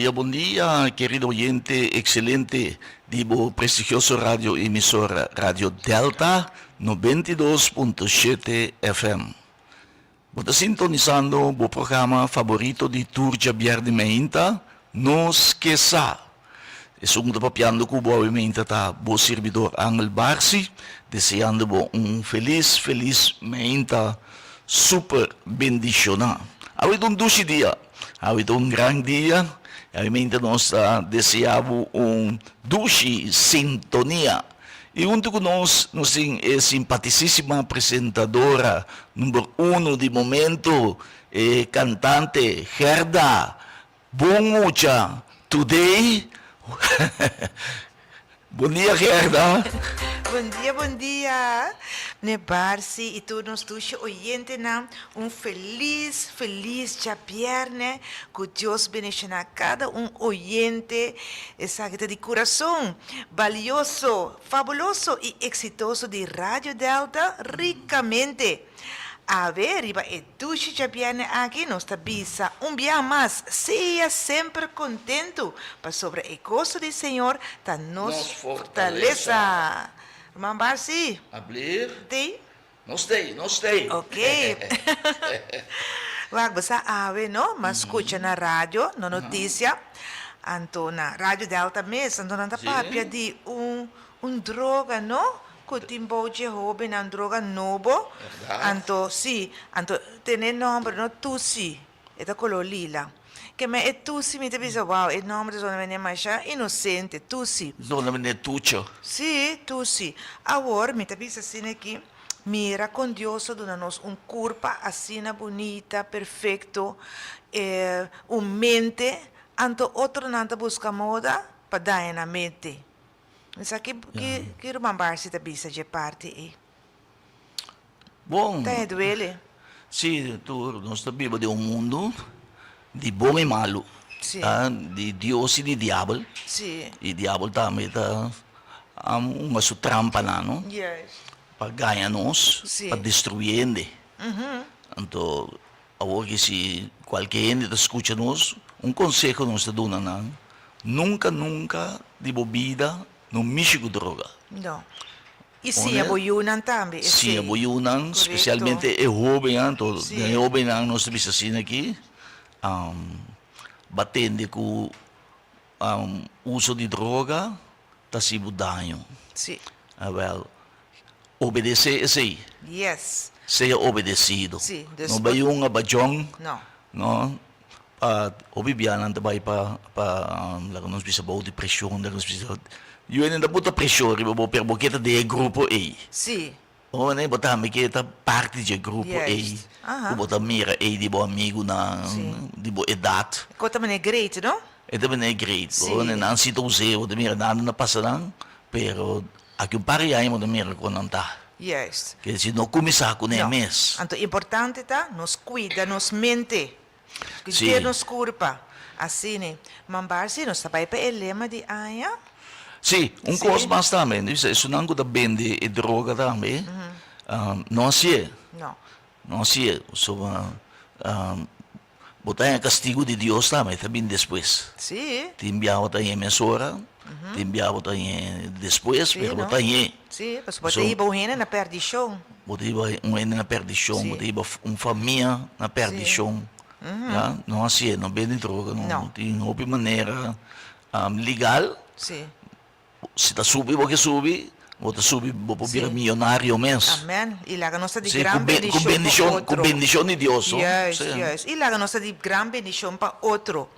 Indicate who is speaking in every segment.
Speaker 1: dia, bon dia, kerido oyente ekselente di bo prestigioso radio emisora Radio Delta 92.7 FM. Bo ta sintonisando bo programa faborito di tur djabièrnè meinta, Nos Ke Sa. Esun ku ta papiando ku bo awe meinta ta bo sirbidor Angel Barsi, deseando bo un felis, felis meinta super bendishoná. Awe ta un dushi dia, awe ta un gran dia, i awe meinta nos ta desea bo un dushi sintonia. I huntu ku nos, nos tin e simpatisísima presentadora number uno di momento, e kantante Gerda Bon mucha today. Bon dia Gerda.
Speaker 2: Bon dia bon dia ne Barsi y tur nos dushi oyentenan un feliz feliz djabierne cu Dios bendiciona cada un oyente esaki ta di curason balioso fabuloso y exitoso di Radio Delta ricamente Awe riba e dushi djabièrnè aki nos ta bisa un biaha mas, sea semper kontentu, pasobra e goso di Señor ta nos fortalesa. Ruman Barsi?
Speaker 1: Ablir?
Speaker 2: Tei?
Speaker 1: Nos tei, nos tei.
Speaker 2: Ok. Wak, bo sa awe no, m'a skucha na radio, no notisia, anto na Radio Delta mes, anto nan ta papia di un un droga no, Ku tin bou dje hóbennan droga nobo, anto sí, anto tene nòmber no Tusi, e ta koló lila. Ke men e Tusi mi ta bisa wou e nòmber ta zona mene masha inosente, Tusi.
Speaker 1: Zona mene Tucho.
Speaker 2: Sí, Tusi. Awor mi ta bisa asina aki, mira kon Dios a duna nos un kurpa asina bunita, perfekto, un mente, anto otronan ta buska moda pa daña nan mente. Mi sa ki ki ki ruman Barsi ta bisa dje parti ei.
Speaker 1: Bon.
Speaker 2: Ta e duele.
Speaker 1: Si, tur nos ta biba den un mundu di bon i malu.
Speaker 2: Si.
Speaker 1: Ta di Dios i di diabel.
Speaker 2: Si.
Speaker 1: I diabel tambe ta hunga su trampanan, no?
Speaker 2: Juist.
Speaker 1: Pa gaña nos,
Speaker 2: Si.
Speaker 1: pa destruí hende. Anto Awor ki si kualke hende ta skucha nos, un konseho nos ta duna nan, Nunka nunka di bo bida no mishi ku droga.
Speaker 2: No. I siña bo yunan tambe esei.
Speaker 1: Siña bo yunan, spesialmente e hóbennan, anto den e hóbennan nos ta bisa asina aki, bo a tende ku uso di droga ta hasi bo daño.
Speaker 2: Sí.
Speaker 1: Awèl, Obedesé esei.
Speaker 2: Yes.
Speaker 1: Sea obedesido.
Speaker 2: Sí, dus
Speaker 1: No bai un abajón.
Speaker 2: No.
Speaker 1: No. Pa hopi bianan ta bai pa pa laga nos bisa bou di preshon, laga nos bisa yu hende ta buta preshon riba bo pero bo ke ta den e grupo ei.
Speaker 2: Sí.
Speaker 1: Bo mane bo tambe ke ta parti dje grupo ei
Speaker 2: Juist. Aha.
Speaker 1: ku bo ta mira ei di bo amigunan,
Speaker 2: Sí.
Speaker 1: di bo edat.
Speaker 2: Ko ta mane great, no?
Speaker 1: E ta mane great.
Speaker 2: Sí.
Speaker 1: Bo mane nan si ta us'é, bo ta mira nan ta pasa nan, pero Aki un par di aña bo ta mira kon nan ta.
Speaker 2: Juist.
Speaker 1: Ker disi no kuminsá kuné
Speaker 2: No.
Speaker 1: mes.
Speaker 2: Anto importante ta nos kuida nos mente,
Speaker 1: Sí.
Speaker 2: kuida nos kurpa. Asina. Mambar si nos ta bai pa e lema di aña.
Speaker 1: Sí, un
Speaker 2: Sí.
Speaker 1: kos mas tambe, bisa esunnan ku ta bende e droga tambe, no hasié.
Speaker 2: No.
Speaker 1: No hasié, pasobra Bo ta haña kastigu di Dios tambe, ta bin despues.
Speaker 2: Sí.
Speaker 1: Tin bia bo ta hañ'é mesora, tin bia bo ta hañ'é despues,
Speaker 2: Sí,
Speaker 1: pero bo
Speaker 2: no.
Speaker 1: ta hañ'é.
Speaker 2: Sí, pasobra bo ta hiba un hende na perdishon.
Speaker 1: Bo ta hiba un hende na perdishon, bo ta
Speaker 2: Sí.
Speaker 1: hiba un famia na perdishon. Ya, no hasié, no bende droga, no.
Speaker 2: No.
Speaker 1: Tin hopi manera legal.
Speaker 2: Sí.
Speaker 1: Si ta subi bo ke subi, bo ta subi bo por bira miyonario mes.
Speaker 2: Amen. I laga nos ta di gran bendishon pa otro.
Speaker 1: Ku bendishon di Dios.
Speaker 2: Juist, juist. I laga nos ta di gran bendishon pa otro.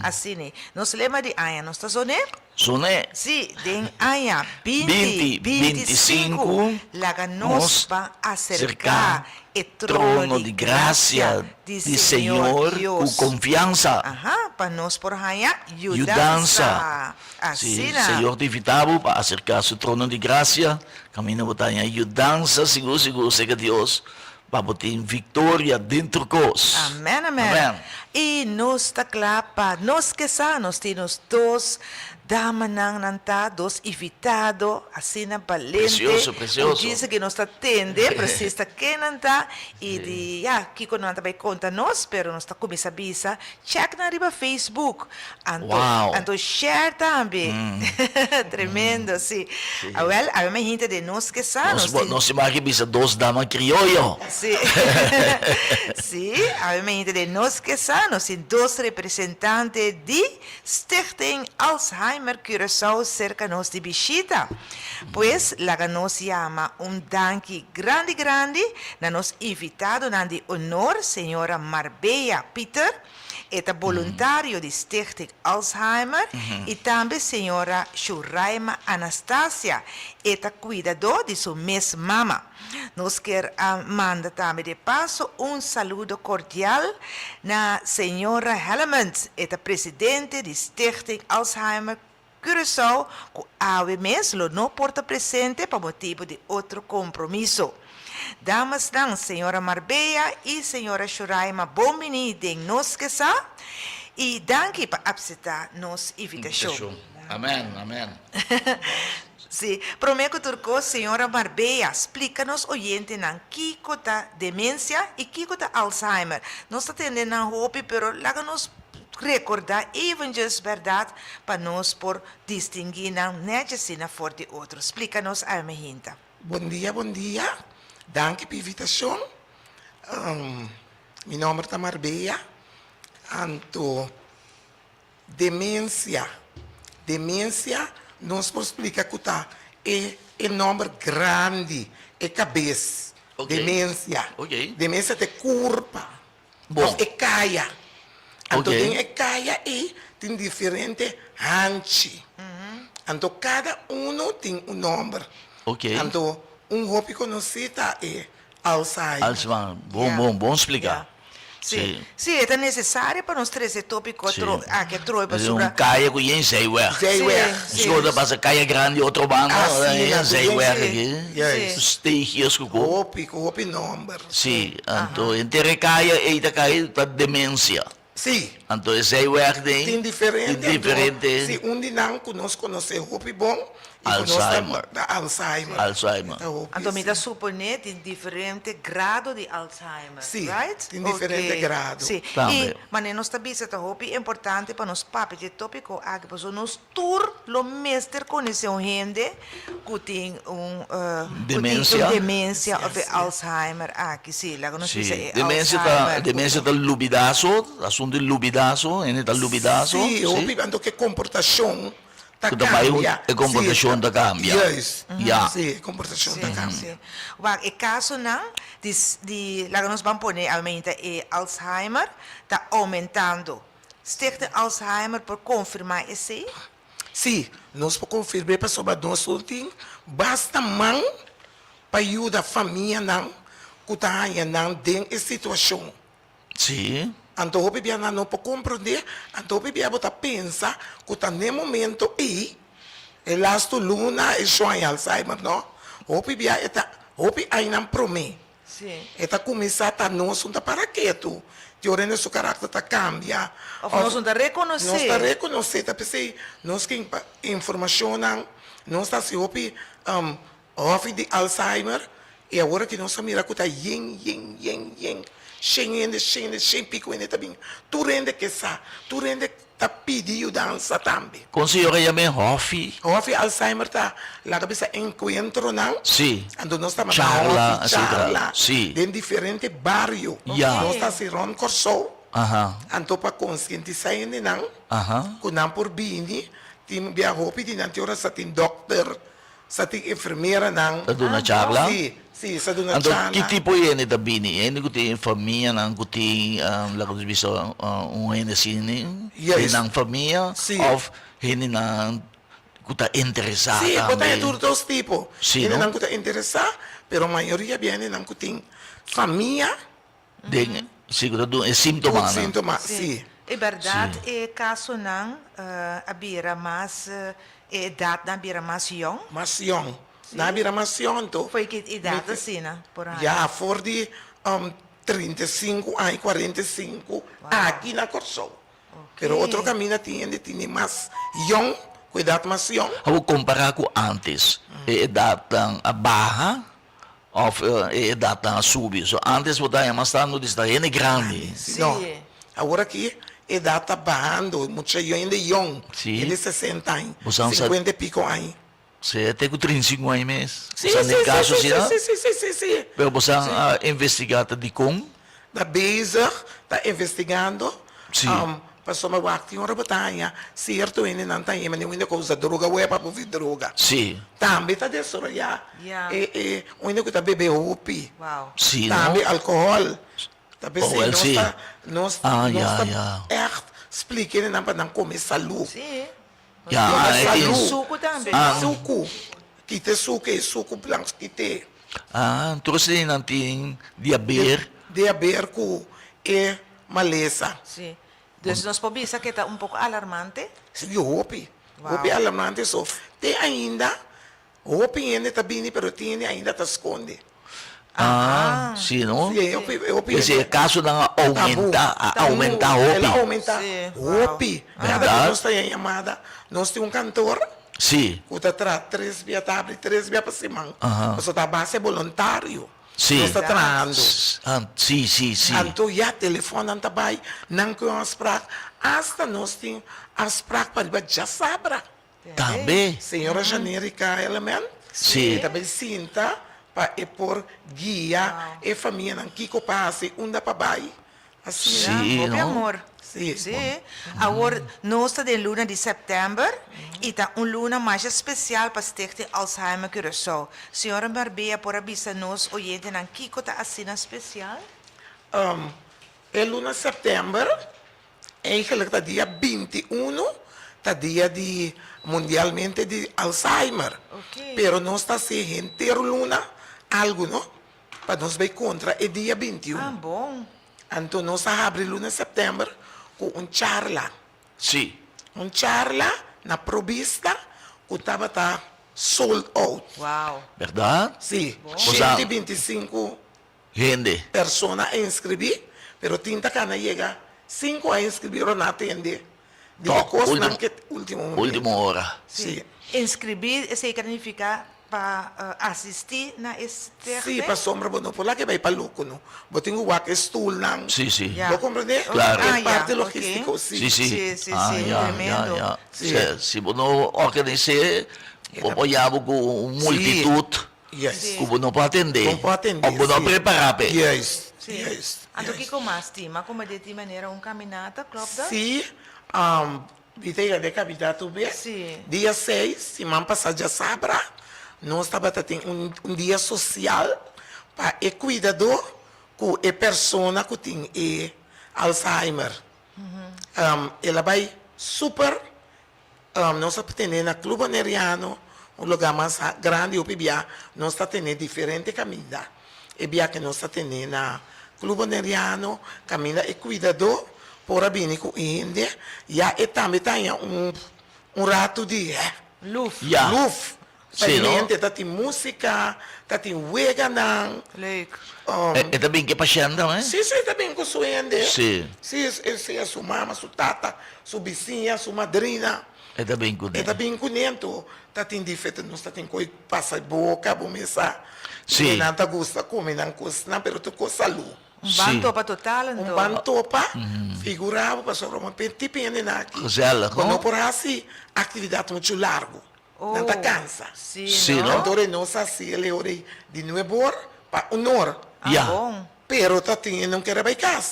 Speaker 2: Asina. Nos lema di aña nos ta soné?
Speaker 1: Soné.
Speaker 2: Sí, den aña binti 25 laga nos ban aserká e trono di grasia di Señor Dios.
Speaker 1: Ku konfiansa.
Speaker 2: Aha, pa nos por haña yudansa.
Speaker 1: Si
Speaker 2: Asina.
Speaker 1: Señor ta invitá bo pa aserká su trono di grasia, kaminda bo ta haña yudansa sigur sigur serka Dios pa bo tin viktoria den tur kos.
Speaker 2: Amen, amen.
Speaker 1: Amen.
Speaker 2: I nos ta kla pa nos ke sa, nos tin nos dos damanan, nan ta dos invitado asina balente.
Speaker 1: Precioso,
Speaker 2: Ku
Speaker 1: precioso.
Speaker 2: djis aki nos ta tende precies ta ken nan ta i di ya kiko nan ta bai konta nos, pero nos ta kuminsá bisa check nan riba Facebook anto
Speaker 1: Wow.
Speaker 2: anto share tambe. Tremendo, si. Awel, awe mi hinte den nos ke sa,
Speaker 1: Nos
Speaker 2: nos tin.
Speaker 1: nos tin aki bisa dos dama krioyo.
Speaker 2: Sí. Sí, awe mi hinte den nos ke sa, nos tin dos representante di Stichting Alzheimer Curaçao serka nos di bishita. Pues, laga nos yama un danki grandi grandi na nos invitadonan di honor, señora Marbella Pieter, E ta boluntario di Stichting Alzheimer i tambe señora Shuraima Anastasia, e ta kuidadó di su mes mama. Nos kier a manda tambe de paso un saludo kordial na señora Hellemans, e ta presidente di Stichting Alzheimer Curaçao ku awe mes lo no por ta presente pa motibu di otro kompromiso. Damasnan, señora Marbella i señora Shuraima bon bini den Nos Ke Sa i danki pa apseptá nos invitashon.
Speaker 1: Amen, amen.
Speaker 2: Sí, promé ku tur kos, señora Marbella, splika nos oyentenan kiko ta demensia i kiko ta Alzheimer. Nos ta tende nan hopi, pero laga nos Rekordá eventjes bèrdat pa nos por distinguí nan nèt asina for di otro. Splika nos alma hinta.
Speaker 3: Bon dia bon dia, danki pa invitashon. Mi nòmber ta Marbella. Anto demensia, demensia nos por splika ku ta e e nòmber grandi, e kabes, demensia. Demensia ta e kurpa.
Speaker 1: Bon.
Speaker 3: Of e kaya. Anto
Speaker 1: Oké.
Speaker 3: den e kaya ei tin diferente hanchi. Anto kada unu tin un nòmber.
Speaker 1: Oké.
Speaker 3: Anto un hopi konosí ta e Alzheimer.
Speaker 1: Alzheimer. Bon,
Speaker 2: Ja.
Speaker 1: bon, bon spliká.
Speaker 2: Ja. Sí.
Speaker 1: Sí.
Speaker 2: Sí, e ta nesesario pa nos trese e tópiko
Speaker 1: Sí.
Speaker 2: tro aki atrobe
Speaker 1: Es un
Speaker 2: pasobra.
Speaker 1: kaya ku yen zijweg.
Speaker 3: Zijweg.
Speaker 2: Sí,
Speaker 1: Misschien
Speaker 2: sí.
Speaker 1: ta pasa kaya grandi otro banda,
Speaker 3: Asina,
Speaker 1: yen
Speaker 3: ku yen
Speaker 1: zijweg
Speaker 2: Sí.
Speaker 1: aki.
Speaker 3: Juist.
Speaker 2: Sí.
Speaker 1: Steegjes ku ko.
Speaker 3: Hopi, ku hopi nòmber.
Speaker 1: Sí, anto henter e kaya ei ta kai ta demensia.
Speaker 3: Sí.
Speaker 1: Anto esei wèg den
Speaker 3: Tin diferente,
Speaker 1: tin diferente.
Speaker 3: Anto si un di nan ku nos konosé hopi bon i ku nos ta
Speaker 1: Alzheimer.
Speaker 3: ta Alzheimer.
Speaker 1: Alzheimer.
Speaker 3: Ta hopi,
Speaker 2: Anto mi ta
Speaker 3: sí.
Speaker 2: suponé tin diferente grado di Alzheimer,
Speaker 3: Sí,
Speaker 2: right?
Speaker 3: tin diferente
Speaker 2: Oké,
Speaker 3: grado.
Speaker 2: Sí.
Speaker 1: Tambe.
Speaker 2: I manera nos ta bisa ta hopi importante pa nos papia di e tópiko aki pasobra nos Tur lo mester konosé un hende ku tin un
Speaker 1: Demensia.
Speaker 2: un demensia òf e Alzheimer aki. Sí, laga nos bisa
Speaker 1: Sí,
Speaker 2: e
Speaker 1: demensia ta
Speaker 2: Alzheimer.
Speaker 1: demensia ta lubidaso, asuntu di lubidaso, hende ta lubidaso,
Speaker 3: Sí,
Speaker 1: sí.
Speaker 3: hopi anto ku e komportashon ta
Speaker 1: Ku ta bai un
Speaker 3: kambia.
Speaker 1: e komportashon ta kambia.
Speaker 3: Juist.
Speaker 1: Ya.
Speaker 3: Sí, e komportashon ta
Speaker 2: Sí,
Speaker 3: kambia.
Speaker 2: sí. Wak, e kasonan di di laga nos ban pone aumenta e Alzheimer ta oumentando. Stichting Alzheimer por konfirmá esei?
Speaker 3: Sí, nos por konfirm'é pasobra nos lo tin basta man pa yuda famianan ku ta haña nan den e situashon.
Speaker 1: Sí.
Speaker 3: Anto hopi bia nan no por komprondé, anto hopi bia bo ta pensa ku ta n'e momento ei, e lastu luna e shon haña Alzheimer, no. Hopi bia e ta hopi ainan promé. E ta kuminsá ta nos un ta para ketu, di ora su karakter ta kambia.
Speaker 2: Òf nos un ta rekonosé.
Speaker 3: Nos ta rekonosé, ta p'esei nos ke informashonnan, nos ta hasi hopi hòfi di Alzheimer i awor aki nos ta mira ku ta yen, yen, yen, yen, shen hende, shen hende, shen piko hende ta bin. Tur hende ke sa, tur hende ta pidi yudansa tambe.
Speaker 1: Kon señora yama e hòfi?
Speaker 3: Hòfi Alzheimer ta laga bisa enkuentronan.
Speaker 1: Sí.
Speaker 3: Anto nos ta manda
Speaker 1: Charla,
Speaker 3: hòfi,
Speaker 1: etcetera.
Speaker 3: charla
Speaker 1: Sí.
Speaker 3: den diferente bario.
Speaker 1: Ya.
Speaker 3: Nos ta hasi rònt Kòrsou.
Speaker 1: Aha.
Speaker 3: Anto pa konsientisá hendenan
Speaker 1: Aha.
Speaker 3: ku nan por bini. Tin bia hopi di nan tin ora sa tin dòkter. Sa tin enfermeranan.
Speaker 1: Ta duna charla?
Speaker 3: Si, si, sa duna
Speaker 1: Anto,
Speaker 3: charla.
Speaker 1: ki tipo di hende ta bini? Hende ku tin famianan ku tin, laga nos bisa, un hende asina den nan famia?
Speaker 3: Si.
Speaker 1: Òf hendenan ku ta interesá
Speaker 3: Si,
Speaker 1: tambe?
Speaker 3: bo ta haña tur dos tipo.
Speaker 1: Si, no?
Speaker 3: Hendenan ku ta interesá, pero mayoria bia hendenan ku tin famia.
Speaker 1: Den, si, ku ta duna e síntomanan.
Speaker 3: Tur síntoma, si.
Speaker 2: E bèrdat e kasonan a bira mas, e edatnan a bira mas yòn?
Speaker 3: Mas yòn. Nan a bira mas yòn anto.
Speaker 2: Fo'i ki edat asina por haña?
Speaker 3: Ya, for di. 35 aña, 45 aki na Kòrsou. Pero otro kaminda tin hende tini mas yòn, ku edat mas yòn.
Speaker 1: Abo kompará ku ántes, e edatnan a baha òf e edatnan a subi? So ántes bo ta haña mas tantu di sta hende grandi.
Speaker 2: Sí.
Speaker 3: No, awor aki edat ta bahando, mucha hende yòn,
Speaker 1: Sí.
Speaker 3: hende sesenta aña,
Speaker 1: Bo sa
Speaker 3: sinkuenta e piko aña.
Speaker 1: Sea te ku 35 aña mes.
Speaker 3: Sí,
Speaker 1: Bosan
Speaker 3: sí,
Speaker 1: den
Speaker 3: sí,
Speaker 1: kaso
Speaker 3: sí,
Speaker 1: asina?
Speaker 3: sí, sí, sí, sí, sí.
Speaker 1: Pero bosan a investigá ta dikon?
Speaker 3: Ta bezig, ta investigando.
Speaker 1: Sí.
Speaker 3: Um, pasobra wak tin ora bo ta haña sierto hendenan ta haña manera un hende ku usa droga wea pa por droga.
Speaker 1: Sí.
Speaker 3: Tambe ta desaroyá
Speaker 2: Ya.
Speaker 3: e e un hende ku ta bebe hopi.
Speaker 2: Wow.
Speaker 1: Sí, no?
Speaker 3: Tambe alkohòl. Ta
Speaker 1: Oh,
Speaker 3: p'esei
Speaker 1: wel
Speaker 3: nos
Speaker 1: sí.
Speaker 3: ta nos
Speaker 1: Ah,
Speaker 3: nos
Speaker 1: ya,
Speaker 3: ta
Speaker 1: ya.
Speaker 3: ègt splika hendenan pa nan kome salú.
Speaker 2: Sí.
Speaker 1: Ya,
Speaker 3: Lo
Speaker 1: ah, e tin.
Speaker 3: salú.
Speaker 2: Suku tambe,
Speaker 1: Ah.
Speaker 2: no?
Speaker 3: Suku. Kita e suku, e suku blanco kit'é.
Speaker 1: Ah, entonces nan tin diaber.
Speaker 3: Diaber ku e malesa.
Speaker 2: Sí. Dus nos por bisa ke ta un poko alarmante?
Speaker 3: Sí, hopi.
Speaker 2: Wow.
Speaker 3: Hopi alarmante so. Te ainda Hopi hende ta bini pero tin hende ainda ta sconde.
Speaker 1: Ah, si no?
Speaker 3: Si, hopi, hopi
Speaker 1: Es e casonan a aumenta, a aumenta hopi.
Speaker 3: El a aumenta
Speaker 2: Si, wow.
Speaker 3: hopi. Cada
Speaker 1: Berdad?
Speaker 3: cu nos ta haña yamada, nos tin un kantoor
Speaker 1: Si.
Speaker 3: cu ta traha tres bia, ta habri tres bia pa siman.
Speaker 1: Aha.
Speaker 3: Pasobra ta a base boluntario
Speaker 1: Si.
Speaker 3: nos ta trahando.
Speaker 1: Ah, si, si, si.
Speaker 3: Anto ya telefonnan ta bay, nan cu un afspraak, hasta nos tin afspraak pa riba djasabra.
Speaker 1: Tambe.
Speaker 3: Señora Janerica Element
Speaker 1: Sí.
Speaker 3: e ta bay sinta pa e por guia e famianan kico pa haci, unda pa bay, asina.
Speaker 1: Sí,
Speaker 2: Hopi
Speaker 1: no?
Speaker 2: amor.
Speaker 3: Sí.
Speaker 2: Sí. Awor nos ta den luna di sèptèmber i ta un luna masha spesial pa Stichting Alzheimer Curaçao. Señora Marbella por a bisa nos oyentenan kiko ta asina spesial?
Speaker 3: E luna sèptèmber Eigenlijk ta dia 21 ta dia di mundialmente di Alzheimer. Pero nos ta hasi henter luna algu no pa nos bay kontra e dia 21.
Speaker 2: Ah bon.
Speaker 3: Anto nos a habri luna september ku un charla.
Speaker 1: Sí.
Speaker 3: Un charla na Pro Vista ku tabata sold out.
Speaker 2: Wow.
Speaker 1: Berdad?
Speaker 3: Sí.
Speaker 1: Bo sa.
Speaker 3: 125
Speaker 1: Hende.
Speaker 3: Persona a inscribí, pero tin ta cana yega sin cu a inscribí ora nan atende di e
Speaker 1: Tok,
Speaker 3: cosnan
Speaker 1: ultimo,
Speaker 3: ke ultimo momento.
Speaker 1: ultimo ora.
Speaker 3: Sí.
Speaker 2: Inscribí, esey ta nifica pa asistí na e
Speaker 3: Sí,
Speaker 2: stichting?
Speaker 3: pasobra bo no por laga e bay pa loco no. Bo tin cu wak e stoelnan.
Speaker 1: Sí, sí.
Speaker 2: Ya.
Speaker 3: Bo comprende?
Speaker 1: Claro.
Speaker 2: Ah,
Speaker 3: E parte
Speaker 2: ya, ok.
Speaker 3: logistico, sí.
Speaker 1: Sí, sí.
Speaker 2: Sí, sí,
Speaker 1: Ah,
Speaker 2: sí,
Speaker 1: ya, ya,
Speaker 2: tremendo.
Speaker 1: ya.
Speaker 3: Sí.
Speaker 1: Si, si bo no organis'é, bo por yaba cu un
Speaker 3: Sí.
Speaker 1: multitud.
Speaker 3: Yes.
Speaker 1: Ku bo no por atendé.
Speaker 3: Bo por atendé,
Speaker 1: Òf bo no a
Speaker 3: sí.
Speaker 1: prepará p'e.
Speaker 3: Juist,
Speaker 2: Sí.
Speaker 3: juist,
Speaker 2: Anto
Speaker 3: juist.
Speaker 2: kiko mas tin? Ma como di manera un caminata, klopt dat?
Speaker 3: Sí, mi ta yega den capital tur bes.
Speaker 2: Sí.
Speaker 3: Dia seis, siman pasá djasabra, nos tabata tin un un dia sosial pa e kuidadó ku e persona ku tin e Alzheimer. El a bai super Nos a tene na Club Boneriano, un lugar mas grandi hopi bia nos ta tene diferente caminda. E bia ke nos ta tene na Club Boneriano, caminda e cuidador por a bini cu hende, ya e tambe ta haña un un rato di
Speaker 2: Luf.
Speaker 1: Ya.
Speaker 3: luf.
Speaker 1: Sí, no?
Speaker 3: Mente ta tin musica, ta tin weganan.
Speaker 2: Leuk.
Speaker 1: E ta bin ku e pashènt tambe?
Speaker 3: Sí, sí, e ta bin ku su hende.
Speaker 1: Sí.
Speaker 3: Sí, e sea su mama, su tata, su bisiña, su madrina.
Speaker 1: E ta bin kuné.
Speaker 3: E ta bin kuné, anto ta tin diferente, nos ta tin koe pasa boka, bo mesa.
Speaker 1: Sí.
Speaker 3: Nan ta gusta kome nan kosnan, pero tur kos salú.
Speaker 2: Un ban topa total anto.
Speaker 3: Un ban topa, figura bo, pasobra bo tin hendenan aki.
Speaker 1: Gezellig,
Speaker 3: Bo
Speaker 1: no?
Speaker 3: no por hasi aktividat muchu largu. Nan ta cansa.
Speaker 2: Sí,
Speaker 1: Sí,
Speaker 2: no?
Speaker 1: no?
Speaker 3: Anto ora nos a haci el ora di nuebe or pa un or.
Speaker 2: Ah,
Speaker 1: Ya.
Speaker 2: bon.
Speaker 3: Pero ta tin e no kere bay cas.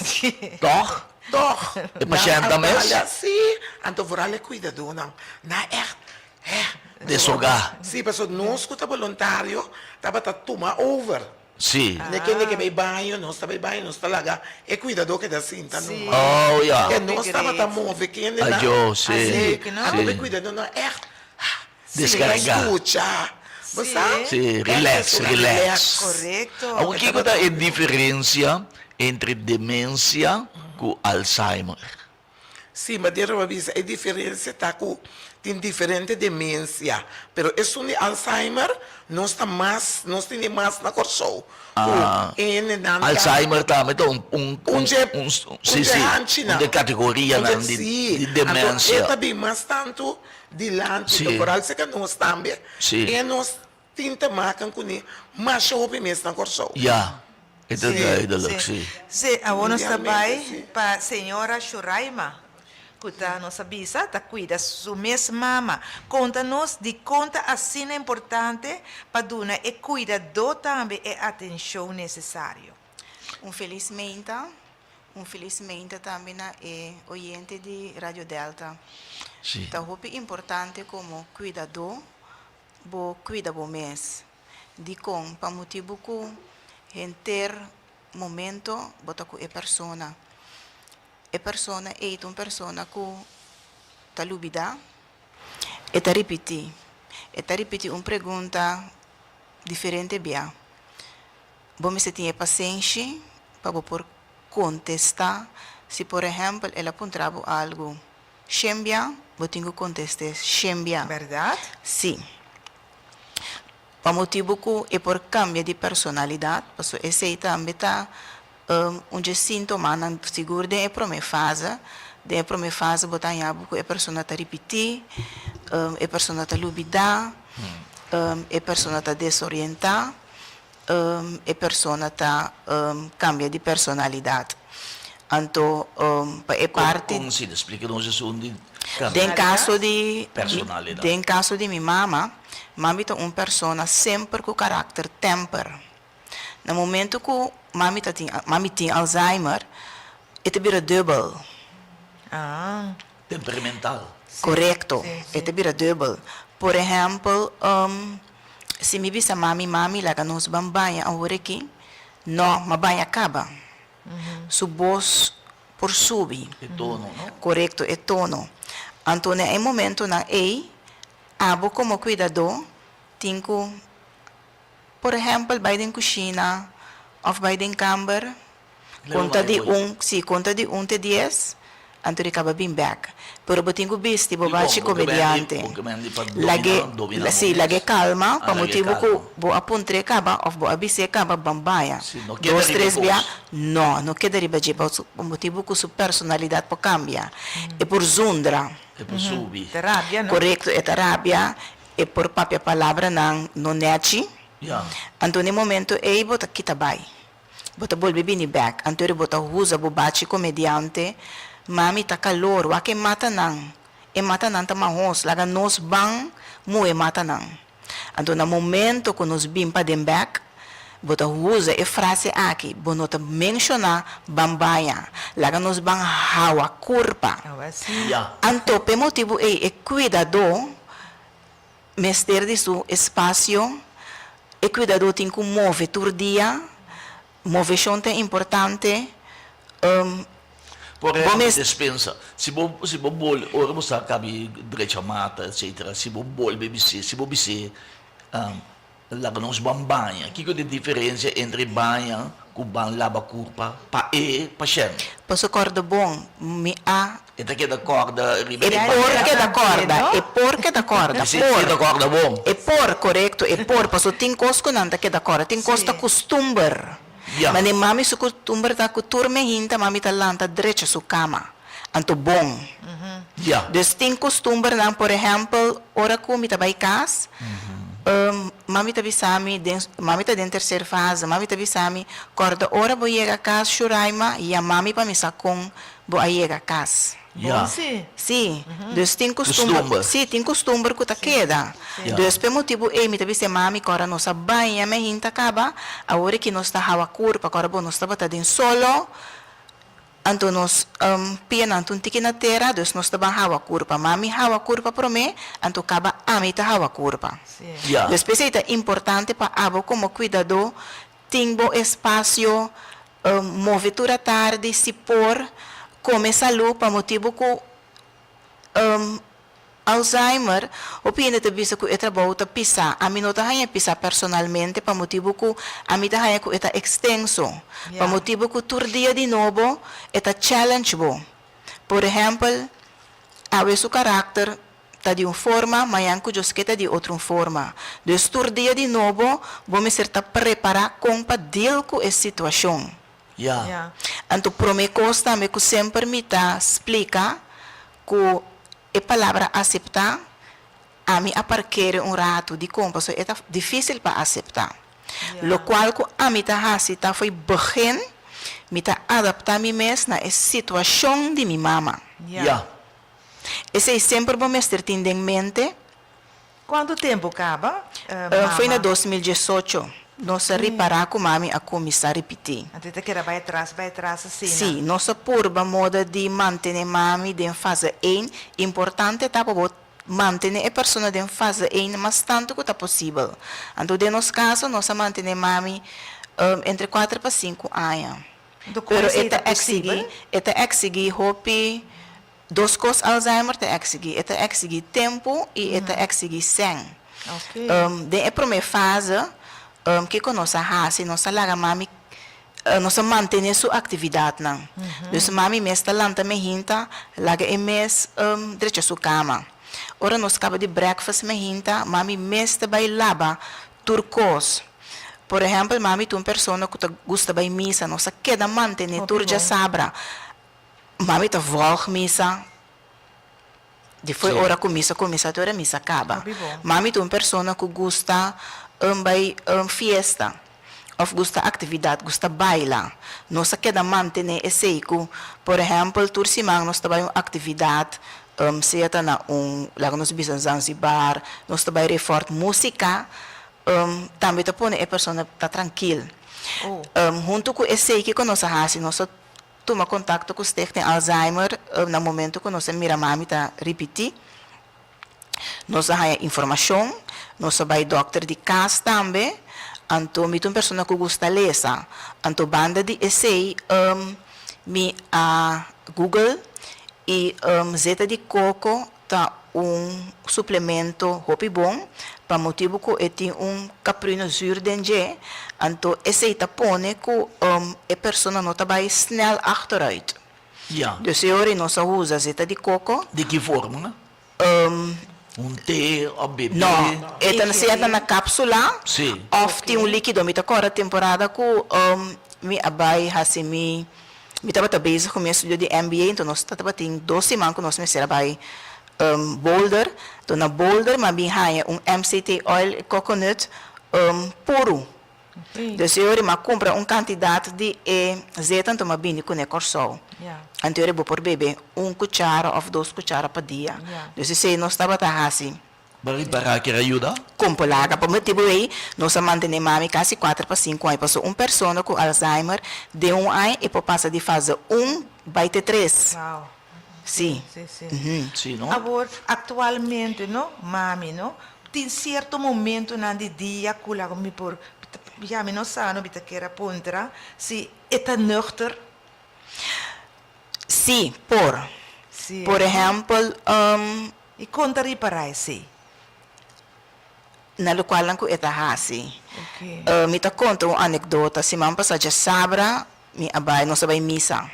Speaker 1: Toch?
Speaker 3: Toch.
Speaker 1: E pashent ta mes?
Speaker 3: Sí. Anto vooral e cuidadonan. Nan echt, hè.
Speaker 1: Deshoga.
Speaker 3: Sí, pasobra nos cu ta boluntario tabata tuma over.
Speaker 1: Sí.
Speaker 3: Ne kende ke bay baño, nos ta bay baño, nos ta laga e cuidador keda sinta numa.
Speaker 1: Oh, ya.
Speaker 3: Ke nos tabata move kende nan.
Speaker 1: Ajo, sí.
Speaker 3: Sí.
Speaker 2: Sí.
Speaker 3: Anto e cuidador no echt
Speaker 1: Descarga.
Speaker 3: Scucha. Bo sa?
Speaker 1: Sí, relax, relax.
Speaker 2: Correcto.
Speaker 1: Awor kiko ta e diferencia entre demencia cu Alzheimer?
Speaker 3: Sí, manera bo a bisa, e diferencia ta cu. Tin diferente demensia, pero esun di Alzheimer nos ta mas, nos tene mas na Kòrsou ku hendenan ta.
Speaker 1: Alzheimer tambe ta un un
Speaker 3: Un dje
Speaker 1: un
Speaker 3: un
Speaker 1: si
Speaker 3: dje
Speaker 1: si
Speaker 3: hanchinan.
Speaker 1: un dje kategorianan
Speaker 3: Un dje
Speaker 1: di
Speaker 3: si.
Speaker 1: di
Speaker 3: Anto e
Speaker 1: demensia.
Speaker 3: ta bin mas tantu dilanti,
Speaker 1: Si.
Speaker 3: foral serka nos tambe
Speaker 1: Si.
Speaker 3: e nos Tin te maken kuné masha hopi mes na Kòrsou.
Speaker 1: Ya, e ta
Speaker 3: Sí.
Speaker 1: duidelijk, sí.
Speaker 2: Sí, awor nos ta
Speaker 3: Mundialmente,
Speaker 2: bai
Speaker 3: sí.
Speaker 2: pa señora Shuraima, ku ta nos a bisa ta kuida su mes mama. Konta nos dikon ta asina importante pa duna e kuidadó tambe e atenshon nesesario.
Speaker 4: Un felis meinta, un felis meinta tambe na e oyente di Radio Delta.
Speaker 1: Sí.
Speaker 4: Ta hopi importante komo kuidadó Bo cuida bo mes. Dicon? Pa motibu cu henter momento bo ta cu e persona. E persona ey ta un persona cu ta lubida, e ta ripiti. E ta ripiti un pregunta diferente bia. Bo mester tin e pasenshi pa bo por contesta si por ehempel el a puntra bo algo. Shembia, bo tin ku kontest'é shembia.
Speaker 2: Bèrdat?
Speaker 4: Sí. Pa motibu ku e por kambia di personalidat, pasobra esei tambe ta un dje síntomanan, sigur den e promé fase. Den e promé fase bo ta haña bo ku e persona ta ripití, e persona ta lubidá, e persona ta desorientá. E persona ta cambia di personalidad. Anto pa e parti.
Speaker 1: Con si? Splica nos esun di cambia.
Speaker 4: Den caso di
Speaker 1: Personalidad.
Speaker 4: Den caso di mi mama, mami ta un persona semper cu caracter temper. Na momento cu mami ta tin mami tin Alzheimer, e ta bira dubbel.
Speaker 2: Ah.
Speaker 1: Temperamental.
Speaker 4: Korekto, e ta bira dubbel. Por ehèmpel, si mi bisa mami, Mami, laga nos ban baña awor aki. No, m'a baña kaba. Su bos por subi.
Speaker 1: E tono, no?
Speaker 4: Korekto, e tono. Anto na e momentonan ei, abo komo kuidadó tin ku, por ehèmpel, bai den kushina òf bai den kamber Konta di un, si, konta di un te dies, anto di kaba bin bek. Pero bo tin ku bisti bo bachi komediante. Lag'é, si, lag'é kalma, pa motibu ku bo a puntr'é kaba òf bo a bis'é kaba ban baña. Dos tres bia, no, no keda riba dje, pa motibu ku su personalidat por kambia. E por zundra. Korekto, e ta rabia, e por papia palabranan no nèchi. Anto na e momento ei bo ta kita bai. Bo ta bolbe bini bek, anto bo ta huza bo bachi komediante, Mami ta kalor, wak e mata nan, e mata nan ta mahos, laga nos ban muhe mata nan. Anto na momento ku nos bin paden bek, bo ta huza e frase aki, bo no ta menshoná ban baña, laga nos ban hawa kurpa. Anto p'e motibu ei e kuidadó Mester di su espasio, e kuidadó tin ku move tur dia, moveshon ta importante,
Speaker 1: Por
Speaker 4: bo
Speaker 1: ehempel,
Speaker 4: mes.
Speaker 1: despensa, si bo si bo bol ora bo sa kabi drecha mata etcetera, si bo bolbe bis'é, si bo bis'é Laga nos ban baña. Kiko ta e diferensia entre baña ku ban laba kurpa pa e pashènt?
Speaker 4: Paso kòrda bon, mi a.
Speaker 1: E ta keda kòrda riba
Speaker 4: E
Speaker 1: e baña.
Speaker 4: por keda kòrda, e por keda kòrda,
Speaker 1: Si
Speaker 4: por.
Speaker 1: e ta kòrda bon.
Speaker 4: E por, korekto, e por, paso tin kos ku nan ta keda kòrda, tin kos ta kustumber.
Speaker 1: Ya.
Speaker 4: Mane mami su kustumber ta ku tur mehinta mami ta lanta drecha su kama, anto bon.
Speaker 1: Ya.
Speaker 4: Dus tin kustumbernan, por ehèmpel, ora ku mi ta bai kas, mami ta bisa mi den, mami ta den terser fase, mami ta bisa mi, kòrda ora bo yega kas, Shuraima, yama mi pa mi sa kon bo a yega kas.
Speaker 1: Ya.
Speaker 2: Bon si.
Speaker 4: Sí, dus tin kustumber,
Speaker 1: Kustumber.
Speaker 4: sí, tin kustumber ku ta keda.
Speaker 1: Ya.
Speaker 4: Dus p'e motibu ei mi ta bisa e mami kòrda nos a baña mehinta kaba, awor aki nos ta hawa kurpa, kòrda bo nos tabata den solo, Anto nos pianan ta un tiki na tera, dus nos ta ban hawa kurpa. Mami hawa kurpa promé, anto kaba ami ta hawa kurpa.
Speaker 1: Ya.
Speaker 4: Dus p'esei ta importante pa abo komo kuidadó tin bo espasio, move tur atardi si por, kome salú pa motibu ku Alzheimer, hopi hende ta bisa ku e trabou ta pisá. Ami no ta haña pisá personalmente pa motibu ku ami ta haña ku e ta ekstenso. Pa motibu ku tur dia di nobo e ta challenge bo. Por ehèmpel, awe su karakter. ta di un forma, mañan ku Dios ke ta di otro un forma. Dus tur dia di nobo bo mester ta prepará kon pa deal ku e situashon.
Speaker 1: Ya.
Speaker 2: Ya.
Speaker 4: Anto promé kos tambe ku semper mi ta splika ku e palabra aseptá ami a parkere un ratu dikon pasobra e ta difísil pa aseptá.
Speaker 2: Ya.
Speaker 4: Lokual ku ami ta hasi ta fo'i begin mi ta adaptá mi mes na e situashon di mi mama.
Speaker 2: Ya.
Speaker 1: Ya.
Speaker 4: Esei semper bo mester tin den mente.
Speaker 2: Kuantu tempu kaba,
Speaker 4: Foi na
Speaker 2: mama?
Speaker 4: 2018 nos a ripará ku mami a kuminsá ripití.
Speaker 2: Anto e ta keda bai atras, bai atras asina.
Speaker 4: Sí, nos a purba moda di mantené mami den fase ein. Importante ta pa bo mantené e persona den fase ein mas tantu ku ta posibel. Anto den nos kaso nos a mantené mami entre kuater pa sinku aña.
Speaker 2: Anto kon
Speaker 4: Pero e
Speaker 2: esei
Speaker 4: ta
Speaker 2: ta posibel?
Speaker 4: eksigí, e ta eksigí hopi Dos kos Alzheimer ta eksigí, e ta eksigí tempu i e ta eksigí sèn. Den e promé fase, kiko nos a hasi? Nos a laga mami, nos a mantené su aktividatnan. Dus mami mes ta lanta mehinta, laga e mes drecha su kama. Ora nos kaba di breakfast mehinta, mami mes ta bai laba tur kos. Por ehèmpel, mami ta un persona ku ta gusta bai misa, nos a keda mantené tur djasabra. Mami ta volg misa di fo'i ora ku misa kuminsá te ora misa kaba. Mami ta un persona ku gusta bai fiesta òf gusta aktividat, gusta baila. Nos a keda mantené esei ku, por ehèmpel, tur siman nos ta bai un aktividat, sea ta na un, laga nos bisa Zanzibar, nos ta bai Refort. Músika tambe ta pone e persona ta trankil. Huntu ku esei kiko nos a hasi? Nos a Tuma kontakto ku Stichting Alzheimer na momento ku nos a mira mami ta ripití. Nos a haña informashon, nos a bai dòkter di kas tambe. Anto mi ta un persona ku gusta lesa. Anto banda di esei mi a google i zeta di koko Ta un suplemento hopi bon pa motibu ku e tin un kaprino zuur den dje, anto esei ta pone ku e persona no ta bai snel achteruit.
Speaker 1: Ya.
Speaker 4: Dus e ora nos a usa zeta di koko.
Speaker 1: Di ki forma? Un te of bebe?
Speaker 4: No, e ta sea ta na kapsula of tin un likido. Mi ta kòrda temporada ku mi a bai hasi mi Mi tabata bezig ku mi estudio di MBA, enton nos tabatin dos siman ku nos mester a bai Boulder. Enton na Boulder mi a bin haña un MCT oil coconut puru. Dus e ora mi a kumpra un kantidat di e zeta enton mi a bini kuné Kòrsou. Anto e ora bo por bebe un kuchara òf dos kuchara pa dia. Dus esei nos tabata hasi.
Speaker 1: Bo ripará kier a yuda?
Speaker 4: Kon por laga. Pa motibu ei, nos a mantené mami kasi kuater pa sinku aña. Pasobra un persona ku Alzheimer den un aña e por pasa di fase un bai te tres.
Speaker 2: Wow.
Speaker 4: Sí.
Speaker 2: Sí, sí.
Speaker 1: Sí, no?
Speaker 2: Awor, aktualmente, no, mami, no, tin sierto momentonan di dia ku laga mi por, ya mi no sa, no, mi ta kier a puntra si e ta nuchter.
Speaker 4: Sí, por.
Speaker 2: Sí.
Speaker 4: Por ehèmpel,
Speaker 2: I kon ta ripará esei?
Speaker 4: Na lokualnan ku e ta hasi.
Speaker 2: Oke.
Speaker 4: Mi ta konta un anekdota. Siman pasá djasabra mi a bai, nos a bai misa.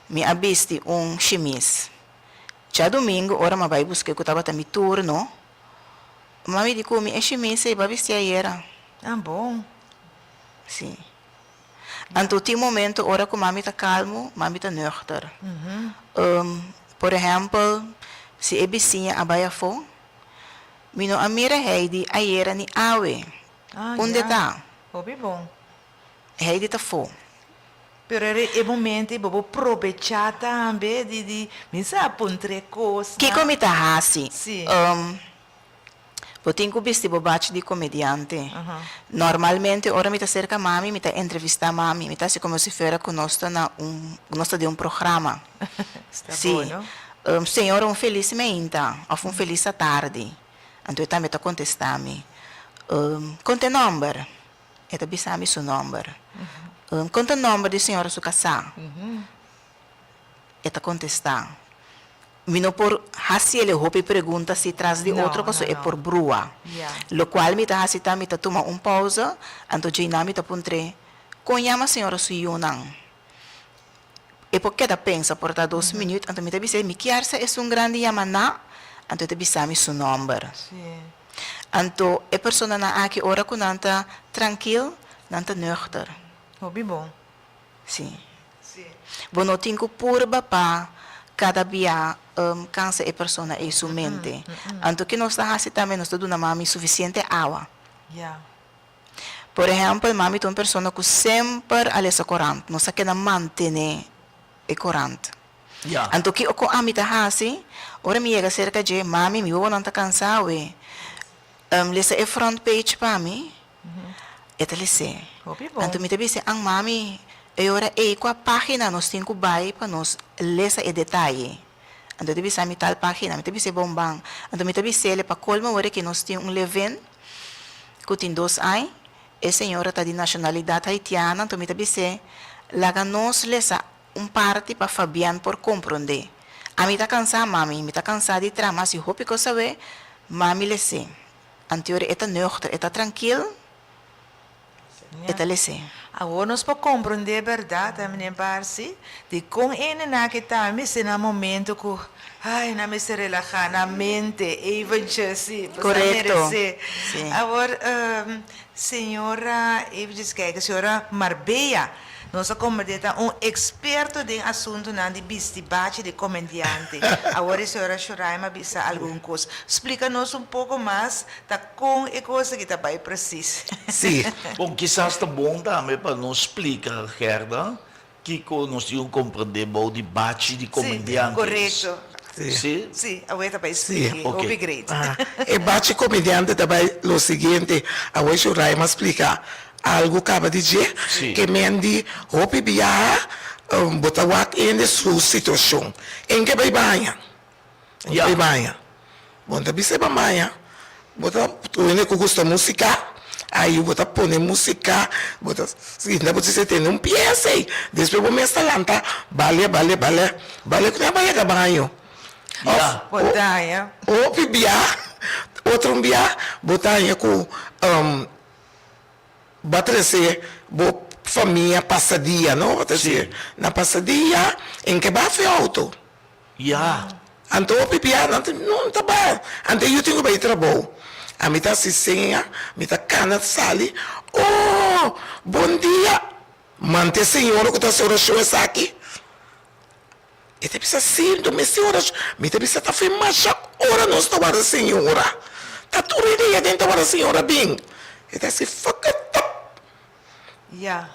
Speaker 4: Mi a bisti un shimis. Djadumingu ora mi a bai busk'é ku tabata mi turno, mami di ku mi e shimis ei bo a bisti ayera.
Speaker 2: Ah bon.
Speaker 4: Sí. Anto tin momento ora ku mami ta kalmu, mami ta nuchter. Por ehèmpel, si e bisiña a bai afó, mi no a mira Heidi ayera ni awe.
Speaker 2: Ah,
Speaker 4: Unda e
Speaker 2: ya.
Speaker 4: ta?
Speaker 2: Hopi bon.
Speaker 4: Heidi ta afó.
Speaker 2: Pero era e momento ei bo por probechá tambe di di mi sa puntra e kosnan.
Speaker 4: Kiko mi ta hasi?
Speaker 2: Sí.
Speaker 4: Bo tin ku bisti bo bachi di komediante. Normalmente ora mi ta serka mami, mi ta entrevistá mami. Mi ta hasi komo si fuera ku nos ta na un, nos ta den un programa.
Speaker 2: Sta
Speaker 4: Sí.
Speaker 2: bo, no?
Speaker 4: Señora, un felis meinta òf un felis atardi. Anto e tambe ta kontestá mi, Kon ta e nòmber? E ta bisa mi su nòmber. Kon ta nòmber di señora su kasá? E ta kontestá, Mi no por hasi el e hopi pregunta si tras di otro pasobra e por brua. Lokual mi ta hasi ta mi ta tuma un pausa, anto djeinan mi ta puntr'é, Kon yama señora su yunan? E por keda pensa por ta dos minüt, anto mi ta bis'é, Mi kier sa esun grandi yama na? Anto e ta bisa mi su nòmber. Anto e personanan aki ora ku nan ta trankil, nan ta nuchter.
Speaker 2: Hopi bon.
Speaker 4: Sí. Bo no tin ku purba pa kada bia kansa e persona ei su mente. Anto ke nos ta hasi tambe nos ta duna mami sufisiente awa. Por ehèmpel, mami ta un persona ku semper a lesa korant. Nos a keda mantené e korant. Anto kiko ami ta hasi? Ora mi yega serka dje, Mami, mi wowonan ta kansá awe. Lesa e front page pa mi. E ta les'é. Anto mi ta bis'é, An mami, e ora ei kua página nos tin ku bai pa nos lesa e detaye? Anto e ta bisa mi tal página. Mi ta bis'é bon ban. Anto mi ta bis'é pa kolmo ora ki nos tin un leven ku tin dos añ, e señora ta di nashonalidat haitiana, anto mi ta bis'é, Laga nos lesa un parti pa Fabian por komprondé. Ami ta kansá, mami, mi ta kansá di traha mas i hopi kos awe, mami les'é. Anteori e ta nuchter, e ta trankil, e ta les'é.
Speaker 2: Awor nos por komprondé bèrdat, a meneer Barsi, dikon ene nan ke ta mester na momento ku, ai, nan mester relahá nan mente eventjes, sí, bo sa
Speaker 4: Korekto,
Speaker 2: meresé.
Speaker 4: sí.
Speaker 2: Awor, señora, eventjes kijk, señora Marbella, Nos a kombertí ta un eksperto den asuntunan di bisti bachi di komendiante. Awor e señora Shoraima a bisa algun kos. Splika nos un poko mas ta kon e kos aki ta bai presis.
Speaker 3: Sí.
Speaker 1: Bon, kisas ta bon tambe pa nos splika, Gerda, kiko nos tin ku komprendé bou di bachi di
Speaker 2: Sí,
Speaker 1: komendiantes.
Speaker 2: korekto.
Speaker 3: Sí.
Speaker 1: Sí?
Speaker 2: Sí, awor ta bai
Speaker 3: Sí.
Speaker 2: spliki.
Speaker 1: Oké.
Speaker 2: Hopi great.
Speaker 3: E bachi komediante ta bai lo siguiente, awor Shoraima a splika Algu kaba di dje ke men di hopi biaha bo ta wak hende su situashon. En ke bai baña, en ke bai baña. Bo no ta bisa e ban baña, bo ta tur hende ku gusta musika, ahi bo ta pone musika, bo ta sinta bo ta tende un piesa ei, despues bo mes ta lanta balia balia balia balia ku nan a yega baño. Òf
Speaker 2: Bo ta haña.
Speaker 3: hopi biaha, otro biaha bo ta haña ku. Bo a trese bo famia pasadia, no? Bo a trese na pasadia en ke ba fe auto.
Speaker 1: Ya.
Speaker 3: Anto hopi bia nan ta no ta ba. Anto yu tin ku bai trabou. Ami ta hasi seña, mi ta kana sali, Oh, bon dia! Mante señora ku ta hasi orashon esaki. E ta bisa, Sí, mi mester ora. Mi ta bisa, Ta fe masha ora nos ta warda Señora. Ta tur e dia den ta warda Señora bin. E ta hasi fucked up.
Speaker 2: Ya.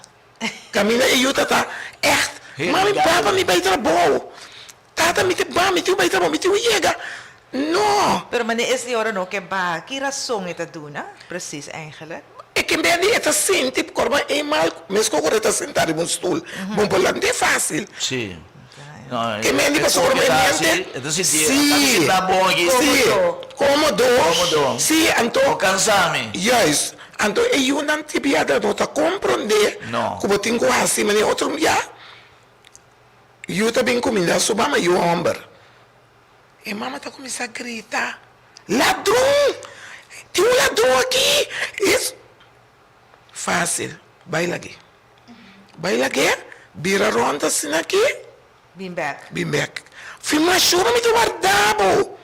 Speaker 3: Kaminda e yu ta ta ègt, Mami, papa, mi bai trabou. Tata, mi ta ba, mi tin bai trabou, mi tin ku yega. No.
Speaker 2: Pero manera e señora no ke ba, ki rason e ta duna precies eigenlijk?
Speaker 3: E ke bia di e ta sinti korba e mal meskos ku ora e ta sinta riba un stul. Bon por lant'é fásil.
Speaker 1: Sí.
Speaker 3: Ke men di pasobra e mente.
Speaker 1: E ta sinti, e ta sinta bon aki.
Speaker 3: Sí. Kómodo.
Speaker 1: Kómodo.
Speaker 3: Sí, anto.
Speaker 1: No kansa mi.
Speaker 3: Juist. Anto e yunan ti bia no ta komprondé ku bo tin ku hasi manera otro bia yu ta bin kuminda su mama yu hòmber. E mama ta kuminsá grita, Ladron! Tin un ladron aki! Es fásil, bai lag'é. Bai lag'é, bira rònt asina aki.
Speaker 2: Bin bèk.
Speaker 3: Bin bèk. Fin mashura mi ta warda bo.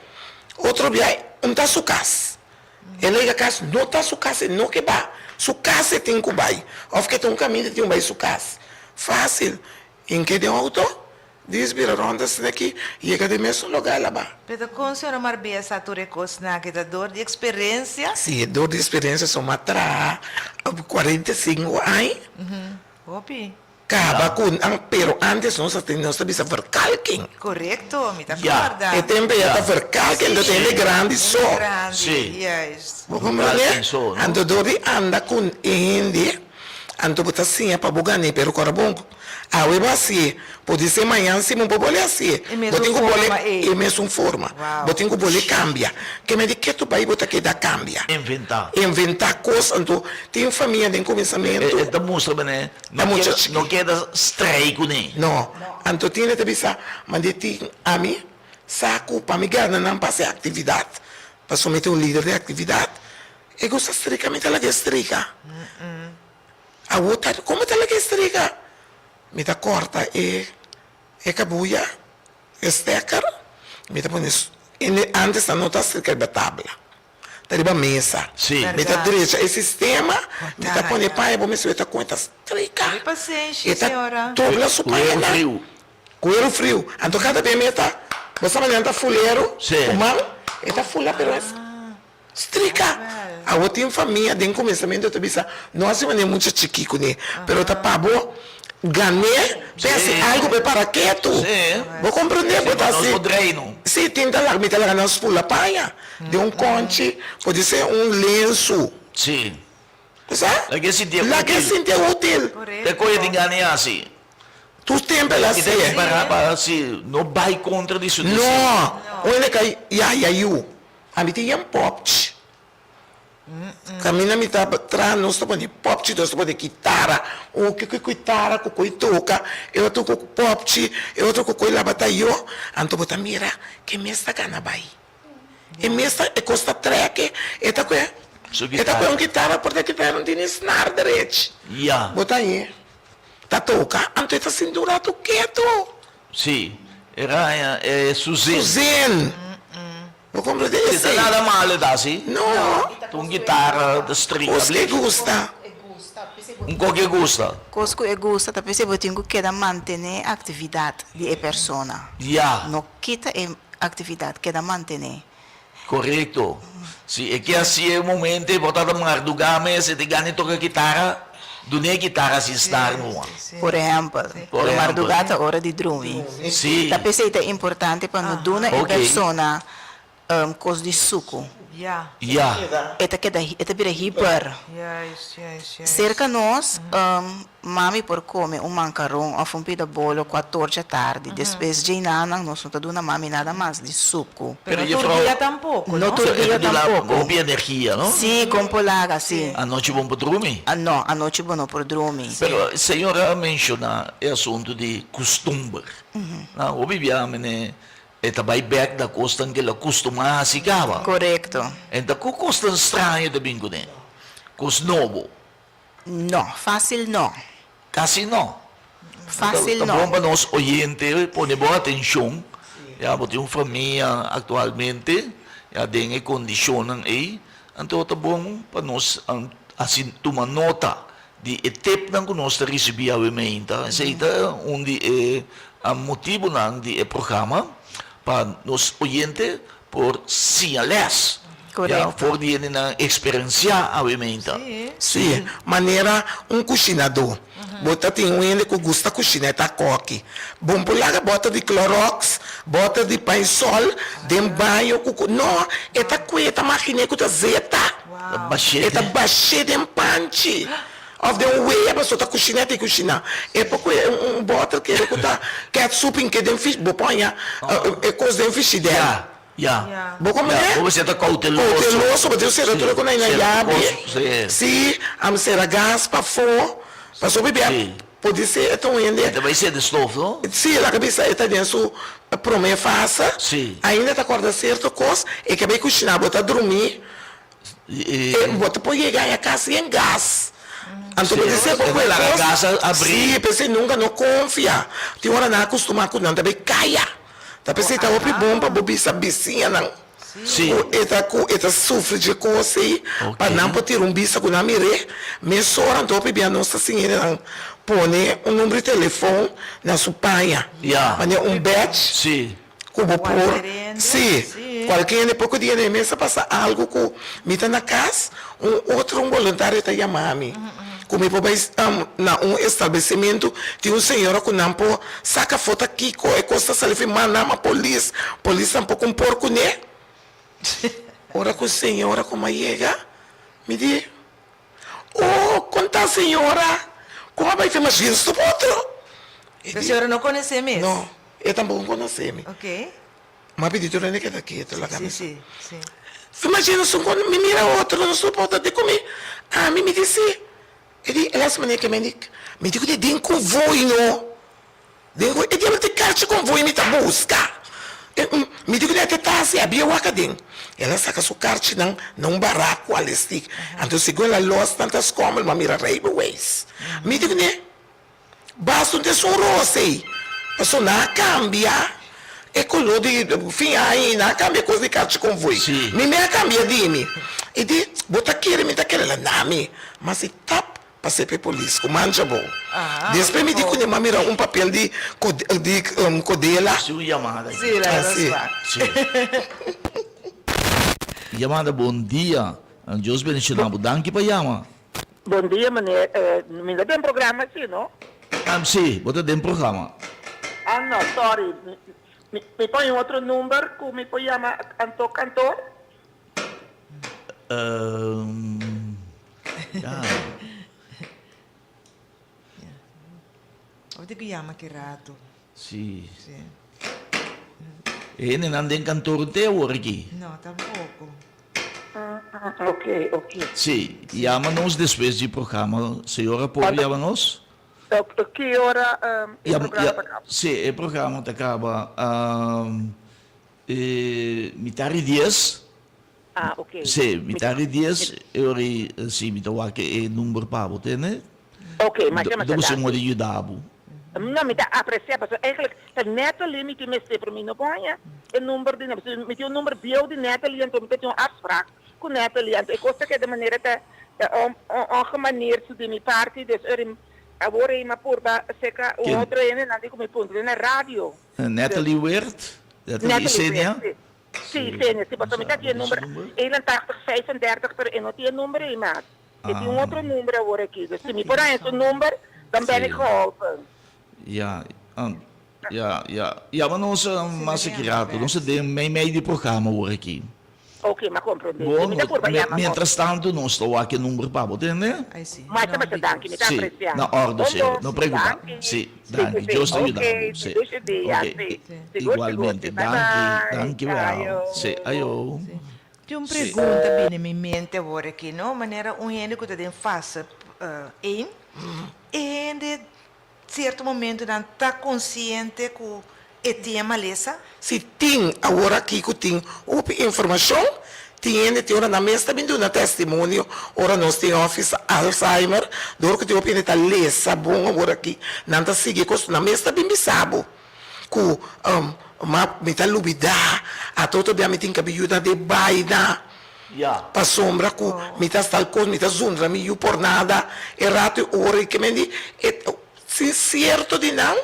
Speaker 3: Otro bia, un ta su kas. E lei kas no ta su kas, e no ke ba. Su kas e tin ku bai. Òf ke ta un kaminda e tin ku bai su kas. Fásil. Inke den outo, Dis bira rond asina aki, yega den mesun lugar laba.
Speaker 2: Pero kon señora Marbella sa tur e kosnan aki? Ta dor di eksperensia?
Speaker 3: Si, dor di eksperensia. So m'a traha 45 aña.
Speaker 2: Hopi.
Speaker 3: Kaba ku nan, pero antes nos a tene, nos ta bisa verkalking.
Speaker 2: Korekto, mi ta kòrda.
Speaker 3: E tempu ei a ta verkalking, ta hende grandi so.
Speaker 2: Hende grandi, juist.
Speaker 3: Bo komprende? Anto dor di anda ku e hende, anto bo ta siña pa bo gana e pero kòrda bon. Awe bo hasié, podisé mañan si bo por bole hasié.
Speaker 2: E
Speaker 3: Bo
Speaker 2: mesun
Speaker 3: tin ku bole
Speaker 2: forma ei.
Speaker 3: e mesun forma.
Speaker 2: Wow.
Speaker 3: Bo tin ku bole kambia. Ke medi ketu bai bo ta keda kambia.
Speaker 1: Inventá.
Speaker 3: Inventá kos. Anto tin famia den kuminsamentu.
Speaker 1: E ta mustra manera
Speaker 3: Ta
Speaker 1: no
Speaker 3: mucha
Speaker 1: keda
Speaker 3: chikí.
Speaker 1: no keda strei kuné.
Speaker 3: No. Anto tin e ta bisa, Mande tin ami sa ku pa mi gana nan pa hasi aktividat. Pasobra mi ta un lider di aktividat. E gusta strika, mi ta laga e strika. Awor ta como ta laga e strika? Mi ta corta e e cabuya, e stekker, mi ta pone. Ende antes nan no ta strika riba tabla, ta riba mesa.
Speaker 1: Sí.
Speaker 3: Mi ta drecha e sistema, mi ta pone paña bo mester weta kon e ta strika.
Speaker 2: Hopi pasenshi,
Speaker 3: E ta
Speaker 2: señora.
Speaker 3: dobla su
Speaker 1: Kueru
Speaker 3: pañanan.
Speaker 1: friu.
Speaker 3: Kueru friu. Anto kada bes mi ta, bo sa manera nan ta fulero
Speaker 1: Sí.
Speaker 3: ku man, e ta fula pero es strika. Awor tin famia den kuminsamentu ta bisa, no hasi manera mucha chikí kuné, pero ta pa bo gan'é pa e hasi algu pa e para ketu. Bo komprendé? Bo ta hasi. Sí, tin ta laga, mi ta laga nan spula paña den un kònchi, podisé un lensu. Bo sa?
Speaker 1: Laga e sintié útil.
Speaker 3: Laga e sintié útil.
Speaker 1: Te koe tin gana e hasi.
Speaker 3: Tur tempu el a
Speaker 1: I ta
Speaker 3: hasié.
Speaker 1: para pa hasi, no bai kontra di su deseo.
Speaker 3: No, un hende ka yaya yu. Ami tin yen popchi. Kaminda mi ta traha nos ta pone popchi, nos ta pone kitara. Un ke ku kitara ku koi toka, e otro ku popchi, e otro ku koi laba tayo. Anto bo ta mira ke mes ta gana bai. E mes ta, e kos ta trek, e ta kue, e ta kue un kitara por ta kitara no tene snaar derechi. Bo ta hañ'é ta toka, anto e ta sinti un ratu ketu.
Speaker 1: Sí, e raña e su zin.
Speaker 3: Su zin. Bo comprende
Speaker 1: Si
Speaker 3: esey?
Speaker 1: ta nada malo e ta si.
Speaker 3: No.
Speaker 1: Ta un guitarra ta strika.
Speaker 3: Cos ke gusta.
Speaker 1: Un cos ke gusta.
Speaker 4: Cos cu e gusta ta p'esey bo tin cu keda mantene actividad di e persona.
Speaker 1: Ya.
Speaker 4: No kita e actividad, keda mantene.
Speaker 1: Correcto. Si e ke haci e momento e bo ta ta marduga mes e ta gana toca guitarra, dun'e guitarra sin star numa.
Speaker 4: Por ehempel,
Speaker 1: Por
Speaker 4: lo
Speaker 1: ehempel.
Speaker 4: marduga ta ora di drumi.
Speaker 1: Si.
Speaker 4: Ta p'esei ta importante pa no duna e
Speaker 1: Ok.
Speaker 4: persona cos di sucu.
Speaker 2: Ya.
Speaker 1: Ya.
Speaker 4: E ta keda, e ta bira hiper.
Speaker 2: Juist, juist, juist.
Speaker 4: Cerca nos, mami por come un mancaron of un pida bolo cuator dja tardi. Despues dje nanan nos no ta duna mami nada mas di sucu.
Speaker 2: Pero
Speaker 1: Pero
Speaker 2: no tur
Speaker 1: juffrouw,
Speaker 2: dia tampoco,
Speaker 4: No
Speaker 2: no?
Speaker 4: tur
Speaker 1: e ta
Speaker 4: dia
Speaker 1: duna
Speaker 4: tampoco.
Speaker 1: hopi energia, no?
Speaker 4: Sí, con polaga, sí.
Speaker 1: Anochi bon por drumi.
Speaker 4: Ah, no, anochi bo no por drumi.
Speaker 1: Pero señora a menciona e asunto di custumber. Na hopi bia mene e ta bai bek na cosnan ke el a custuma haci caba.
Speaker 4: Correcto.
Speaker 1: En ta cu cosnan straño ta bin cune? Cos nobo?
Speaker 4: No, facil no.
Speaker 1: Casi no.
Speaker 4: Facil
Speaker 1: Ta
Speaker 4: no.
Speaker 1: bon pa nos oyente pone bon atencion. Ya bo tin un famia actualmente ya den e condicionnan ey, anto ta bon pa nos haci tuma nota di e tipnan cu nos ta ricibi awe meinta. Esey ta un di e motibonan di e programa pa nos oyente por siña les. Ya for di hendenan experencia awe meinta.
Speaker 3: Sí, manera un kushinadó. Bo ta tin un hende ku gusta kushina, e ta kòki. Bon por laga bòter di Clorox, bòter di Pine-Sol den baño ku ku. No, e ta kue, e ta maginé ku ta zeta. E ta bash'é den panchi òf den un wea pasobra ta kushiná ta kushiná. E por kue un bòter kere ku ta ketsup hink'é den fish, bo por haña e kos den fishidèr.
Speaker 1: Ya.
Speaker 3: Bo como
Speaker 1: Ya,
Speaker 3: ne?
Speaker 1: bo mester ta cauteloso.
Speaker 3: Cauteloso, bo tin cera tur cu na
Speaker 1: Cera
Speaker 3: yabi.
Speaker 1: cos, sí.
Speaker 3: Sí, am cera gas pafó. Pasobra bia
Speaker 1: Sí.
Speaker 3: podi ser e ta un hende.
Speaker 1: E ta bay ser de stof, no?
Speaker 3: Sí, laga bisa e ta den su prome fase.
Speaker 1: Sí.
Speaker 3: Ainda ta corda cierto cos, e ke bay cushina, bo ta drumi. E bo ta por yega haña kas yen gas. Anto bo di bo ku e kos, sí, p'esei nunka no konfia. Tin ora nan a kustumá ku nan ta bai kaya. Ta p'esei ta hopi bon pa bo bisa bisiñanan ku e ta ku e ta sufri dje kos ei, pa nan por tira un bista ku nan mir'é. Mesora anto hopi bia nos ta siña nan pone un number di telefon na su paña, manera un badge. Ku bo por, sí, kualke hende poko dia den e mes a pasa algu ku mi ta na kas, un otro un boluntario ta yama mi, ku mi por bai na un establesimentu, tin un señora ku nan por saka foto kiko e kos ta sali fi manda ma polis, polis tampoco un por kuné. Ora ku señora ku mi a yega, mi di, Oh, kon ta señora, kon a bai fi mas ginsto otro?
Speaker 2: E señora no konosé mes?
Speaker 3: No. E tampoco conoce mi.
Speaker 2: Ok.
Speaker 3: M'a pidi tur hende keda ketu laga mi
Speaker 2: Sí, sí, sí.
Speaker 3: Imagina su con mi mira otro no soporta di cu mi. Ami mi di si. E di e las manera ke mi di mi di cu di den convoy no. Den cu e diabel te cachi convoy mi ta busca. Mi di cu di te tasi abia wak aden. El a saca su carchinan na un baraco al estik. Anto segun el a los nan ta scommel m'a mira rijbewijs. Mi di cu ne. Basta un tesoro asei, pasobra nan a kambia. E koló di fin aña i nan a kambia kos di karchi konvoi. Mi mi a kambia di mi. I di, bo ta kere mi ta kere la na mi. Ma si tap pas'é p'e polis ku mancha bo. Despues mi di kuné m'a mira un papel di di kodela.
Speaker 1: Si un yamada aki.
Speaker 2: Si, la nos wak.
Speaker 1: Si. Yamada bon dia. Dios bendiciona bo. Danki pa yama.
Speaker 5: Bon dia meneer, mi ta den programa si no?
Speaker 1: Si, bo ta den programa.
Speaker 5: Ah no, sorry, mi por un otro number cu mi por yama anto kantoor?
Speaker 1: Ya.
Speaker 2: Bo tin cu yama ki rato.
Speaker 1: Si. E hendenan den kantoor te awor aki?
Speaker 2: No, tampoco.
Speaker 5: Ok, ok.
Speaker 1: Si, yama nos despues di programa. Señora por yama nos?
Speaker 5: Ki ora e programa ta kaba?
Speaker 1: Si, e programa ta kaba mitar di dies.
Speaker 5: Ah, ok.
Speaker 1: Si, mitar di dies, e ora ei si mi ta wak e number pa bo tende.
Speaker 5: Ok, masha masha
Speaker 1: Dor si
Speaker 5: danki.
Speaker 1: modi yuda bo.
Speaker 5: No, mi ta aprecia, pasobra eigenlijk ta Natalie mi tin mester, pero mi no por haña e number di Natalie. Mi tin un number bieu di Natalie, anto mi ta tin un afspraak cu Natalie, anto e cos ta keda manera ta ongemanierd di mi parti, dus ora awor ei mi a purba seca un otro hende, nan di cu mi puntra na radio.
Speaker 1: Natalie Weert? Natalie Isenia?
Speaker 5: Natalie Weert, si. Si, Isenia, si, pasobra mi ta tin e number 81 35, pero e no tin e number ei mas. E tin un otro number awor aki. Dus si mi por haña su number, dan ben ik geholpen.
Speaker 1: Ya, ya, ya. Yama nos mas aki rato. Nos ta den meimei di programa awor aki.
Speaker 5: Ok, m'a comprende.
Speaker 1: Bo,
Speaker 5: Mi ta purba yama bo.
Speaker 1: mientras tanto nos ta wak e number pa bo, tende?
Speaker 2: Ai si.
Speaker 5: Masha, masha danki. Mi ta
Speaker 1: Si,
Speaker 5: aprecia.
Speaker 1: na orde,
Speaker 5: Bon,
Speaker 1: señor.
Speaker 5: bon.
Speaker 1: No preocupa.
Speaker 5: Danki.
Speaker 1: Si,
Speaker 5: Si,
Speaker 1: danki.
Speaker 5: si, si.
Speaker 1: Dios ta yuda
Speaker 5: Ok,
Speaker 1: bo. Si.
Speaker 5: dushi dia.
Speaker 1: Ok,
Speaker 5: Si. Sigur, sigur.
Speaker 1: igualmente.
Speaker 5: Si. Bye,
Speaker 1: Danki,
Speaker 5: bye.
Speaker 1: danki wel.
Speaker 5: Ayo.
Speaker 1: Si, ayo.
Speaker 2: Tin un pregunta bini mi mente awor aki, no? Manera un hende ku ta den fase ein, e hende sierto momentonan ta konsiente ku e tin e malesa?
Speaker 3: Si tin, awor aki ku tin hopi informashon, tin hende tin ora nan mes ta bin duna testimonio ora nos tin office Alzheimer, dor ku tin hopi hende ta lesa bon awor aki, nan ta sigui e kos, nan mes ta bin bisa bo. Ku ma mi ta lubidá, ata otro bia mi tin kabi yuda de baina, pasobra ku mi ta sta alkos, mi ta zundra mi yu por nada, e rato e ora i ke men di e sin sierto di nan